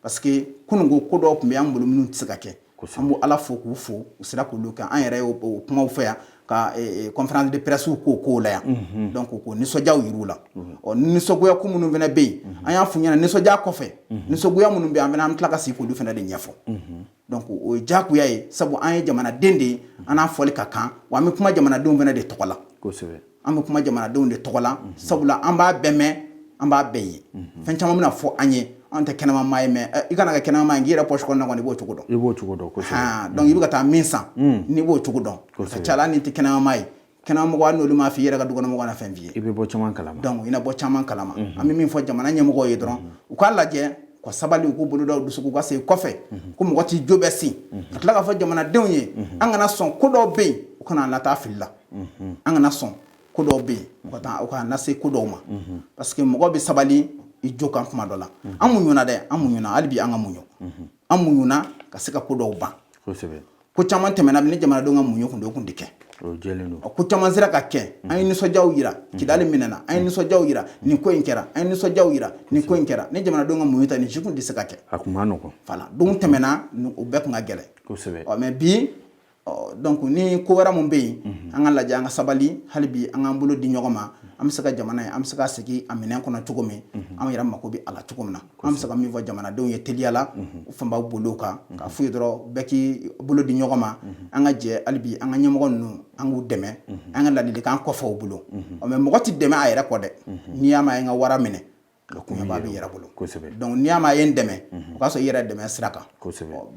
parce que kunun ko dɔw tun bɛ an bolo minnu tɛ se ka kɛ. An b'u Ala fo k'u fo, u sera k'olu kɛ. An yɛrɛ ye o kumaw fɛ yan ka conférence de presse k'o kow la yan. Donc k'o nisɔndiyaw yir'u la. Ɔ, nisɔngoya ko minnu fana bɛ yen, an y'a f'u ɲɛna, nisɔndiya kɔfɛ, nisɔngoya minnu bɛ yen, an fana an bɛ tila ka sigi k'olu fana de ɲɛfɔ. Donc o ye diyagoya ye, sabu an ye jamanaden de ye, an n'a fɔli ka kan, wa an bɛ kuma jamanadenw fana de tɔgɔ la. An bɛ kuma jamanadenw de tɔgɔ la, sabula an b'a bɛɛ mɛn, an b'a bɛɛ ye. Fɛn caman bɛna fɔ an ye, an tɛ kɛnɛma maa ye, mais i kana kɛ kɛnɛma maa ye k'i yɛrɛ poche kɔnɔna kɔni, i b'o cogo dɔn. I b'o cogo dɔn, kosɛbɛ. Donc i bɛ ka taa min san, n'i b'o cogo dɔn, a ka ca la n'i tɛ kɛnɛma maa ye, kɛnɛmamɔgɔ hali n'olu m'a f'i yɛrɛ ka dukɔnɔmɔgɔ na fɛn f'i ye. I bɛ bɔ caman kalama. Donc i na bɔ caman kalama. An bɛ min fɔ jamana ɲɛmɔgɔw ye dɔrɔn, u k'a lajɛ ka sabali, u k'u bolo da u dusu, u ka segin kɔfɛ, ko mɔgɔ t'i jo bɛɛ sen. Ka tila k'a fɔ jamanadenw ye, an kana sɔn ko dɔw bɛ yen, u kana lataa fili la. An kana sɔn ko dɔw bɛ yen, u ka taa u ka lase ko dɔw ma, parce que mɔgɔ bɛ sabali i jo kan kuma dɔ la. An muɲuna dɛ, an muɲuna, hali bi an ka muɲu, an muɲuna ka se ka ko dɔw ban. Ko caman tɛmɛna ni jamanadenw ka muɲu kun don, o kun tɛ kɛ. Ko caman sera ka kɛ, an ye nisɔndiyaw yira, Kidali minɛna, an ye nisɔndiyaw yira, nin ko in kɛra, an ye nisɔndiyaw yira, nin ko in kɛra. Ni jamanadenw ka muɲu tɛ, nin si kun tɛ se ka kɛ. A kun ma nɔgɔn. Voilà, don tɛmɛna, o bɛɛ kun ka gɛlɛn. Mais bi, donc ni ko wɛrɛ mun bɛ yen, an ka lajɛ, an ka sabali hali bi, an k'an bolo di ɲɔgɔn ma, an bɛ se ka jamana ye, an bɛ se ka segin a minɛn kɔnɔ cogo min, an yɛrɛ mako bɛ a la cogo min na. An bɛ se ka min fɔ jamanadenw ye teliya la, u fanba bolo kan, k'a f'u ye dɔrɔn, bɛɛ k'i bolo di ɲɔgɔn ma, an ka jɛ hali bi, an ka ɲɛmɔgɔ ninnu, an k'u dɛmɛ, an ka ladilikan kɔfɛ u bolo. Mais mɔgɔ tɛ dɛmɛ a yɛrɛ kɔ dɛ. N'i y'a mɛn a ye n ka wara minɛ, a kunɲɛba b'i yɛrɛ bolo. Donc n'i y'a mɛn a ye n dɛmɛ, o k'a sɔrɔ i yɛrɛ dɛmɛ sira kan.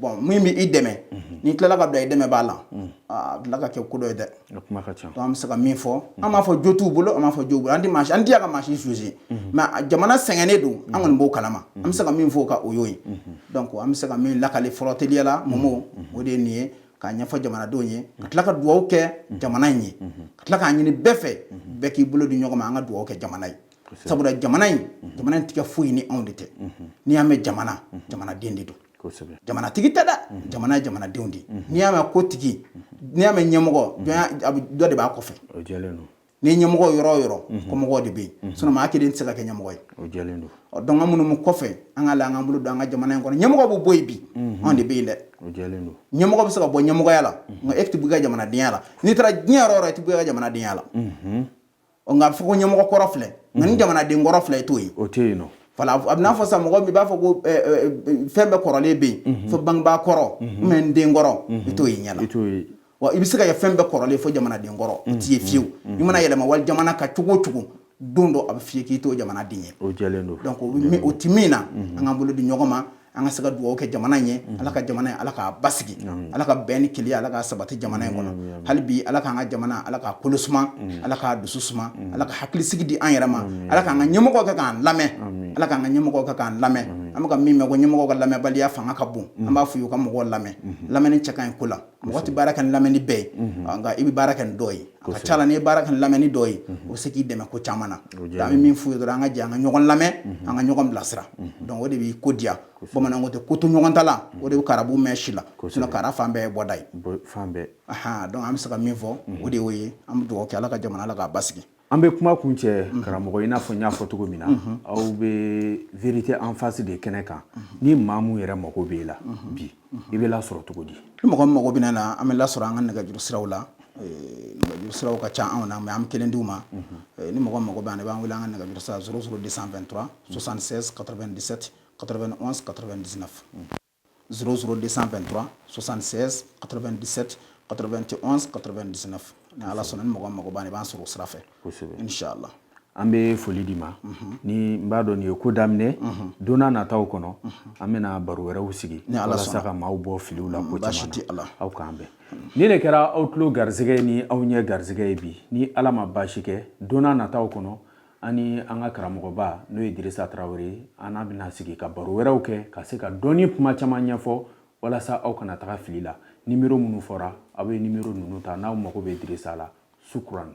Bon, min bɛ i dɛmɛ, n'i tilala ka don i dɛmɛ b'a la, a tila ka kɛ ko dɔ ye dɛ. Donc an bɛ se ka min fɔ, an b'a fɔ jo t'u bolo, an b'a fɔ jo bolo, an tɛ maa si, an tɛ ka maa si juger, mais jamana sɛgɛnnen don, an kɔni b'o kalama. An bɛ se ka min fɔ o kan, o y'o ye. Donc an bɛ se ka min lakali fɔlɔ teliya la, Momo, o de ye nin ye, k'a ɲɛfɔ jamanadenw ye, ka tila ka dugawu kɛ jamana in ye, ka tila k'a ɲini bɛɛ fɛ, bɛɛ k'i bolo di ɲɔgɔn ma, an ka dugawu kɛ jamana ye, sabula jamana in tɛ kɛ foyi ni anw de tɛ. N'i y'a mɛn jamana, jamanaden de don, jamanatigi tɛ dɛ. Jamana ye jamanadenw de ye. N'i y'a mɛn kotigi, n'i y'a mɛn ɲɛmɔgɔ, dɔ de b'a kɔfɛ. Ni ɲɛmɔgɔ yɔrɔ o yɔrɔ, kɔmɔgɔw de bɛ yen, sinon maa kelen tɛ se ka kɛ ɲɛmɔgɔ ye. Donc an minnu bɛ kɔfɛ, an ka la an k'an bolo don an ka jamana in kɔnɔ. Ɲɛmɔgɔ bɛ bɔ yen bi, anw de bɛ yen dɛ. Ɲɛmɔgɔ bɛ se ka bɔ ɲɛmɔgɔya la, nka e tɛ bɔ i ka jamanadenya la. N'i taara diɲɛ yɔrɔ o yɔrɔ, i tɛ bɔ i ka jamanadenya la. Nka a bɛ fɔ ko ɲɛmɔgɔ kɔrɔ filɛ, nka ni jamanaden kɔrɔ filɛ, i t'o ye. O tɛ yen nɔ. Voilà, a bɛ n'a fɔ sisan, mɔgɔ min b'a fɔ ko fɛn bɛɛ kɔrɔlen bɛ yen, fo bangebaa kɔrɔ ou bien n den kɔrɔ, i t'o ye ɲɛ la. I t'o ye. Wa i bɛ se ka kɛ fɛn bɛɛ kɔrɔlen fo jamanaden kɔrɔ, o t'i ye fiyewu. I mana yɛlɛma wali jamana kan cogo o cogo, don dɔ a bɛ f'i ye k'i t'o jamanaden ye. O jɛlen don. Donc o ti min na, an k'an bolo di ɲɔgɔn ma, an ka se ka dugawu kɛ jamana in ye. Ala ka jamana in, Ala k'a basigi, Ala ka bɛn ni kelenya, Ala k'a sabati jamana in kɔnɔ. Hali bi, Ala k'an ka jamana, Ala k'a kolo suma, Ala k'a dusu suma, Ala ka hakilisigi di an yɛrɛ ma, Ala k'an ka ɲɛmɔgɔw kɛ k'an lamɛn, Ala k'an ka ɲɛmɔgɔw kɛ k'an lamɛn. An bɛ ka min mɛn ko ɲɛmɔgɔw ka lamɛnbaliya fanga ka bon, an b'a f'u ye u ka mɔgɔw lamɛn. Lamɛnni cɛ ka ɲi ko la. Mɔgɔ tɛ baara kɛ ni lamɛnni bɛɛ ye, nka i bɛ baara kɛ ni dɔ ye. A ka ca la, n'i ye baara kɛ ni lamɛnni dɔ ye, o bɛ se k'i dɛmɛ ko caman na. An bɛ min f'u ye dɔrɔn, an ka jɛ an ka ɲɔgɔn lamɛn, an ka ɲɔgɔn bilasira. Donc o de b'i ko diya. Bamananw ko ten, ko to ɲɔgɔn ta la, o de bɛ karabu mɛn si la, sinon kara fan bɛɛ ye bɔda ye. Fan bɛɛ. Donc an bɛ se ka min fɔ, o de y'o ye. An bɛ dugawu kɛ, Ala ka jamana, Ala k'a basigi. An bɛ kuma kun cɛ, karamɔgɔ, i n'a fɔ n y'a fɔ cogo min na, aw bɛ vérité en face de kɛnɛ kan. Ni maa mun yɛrɛ mako b'e la bi, i bɛ lasɔrɔ cogo di? Ni mɔgɔ min mago bɛ ne na, an bɛ lasɔrɔ an ka nɛgɛjuru siraw la. Nɛgɛjuru Nɛgɛjuru siraw ka ca anw na, mais an bɛ kelen d'u ma. Ni mɔgɔ mago b'an na, i b'an wele an ka nɛgɛjuru sira 00 223 76 97 91 99, 00 223 76 97 91 99. Ni Ala sɔnna, ni mɔgɔ mago b'an na, i b'an sɔrɔ o sira fɛ. Inshallah. An bɛ foli d'i ma. Ni n b'a dɔn nin ye ko daminɛ, don n'a nataw kɔnɔ an bɛna baro wɛrɛw sigi walasa ka maaw bɔ filiw la ko caman na. Aw k'an bɛn. Nin de kɛra aw tulo garisɛgɛ ni aw ɲɛ garisɛgɛ ye bi. Ni Ala ma baasi kɛ, don n'a nataw kɔnɔ, an ni an ka karamɔgɔba, n'o ye Dirisa Tarawele ye, an n'a bɛna sigi ka baro wɛrɛw kɛ ka se ka dɔnni kuma caman ɲɛfɔ walasa aw kana taga fili la. Nimero minnu fɔra, aw bɛ nimero ninnu ta n'aw mago bɛ Dirisa la. Sukuran.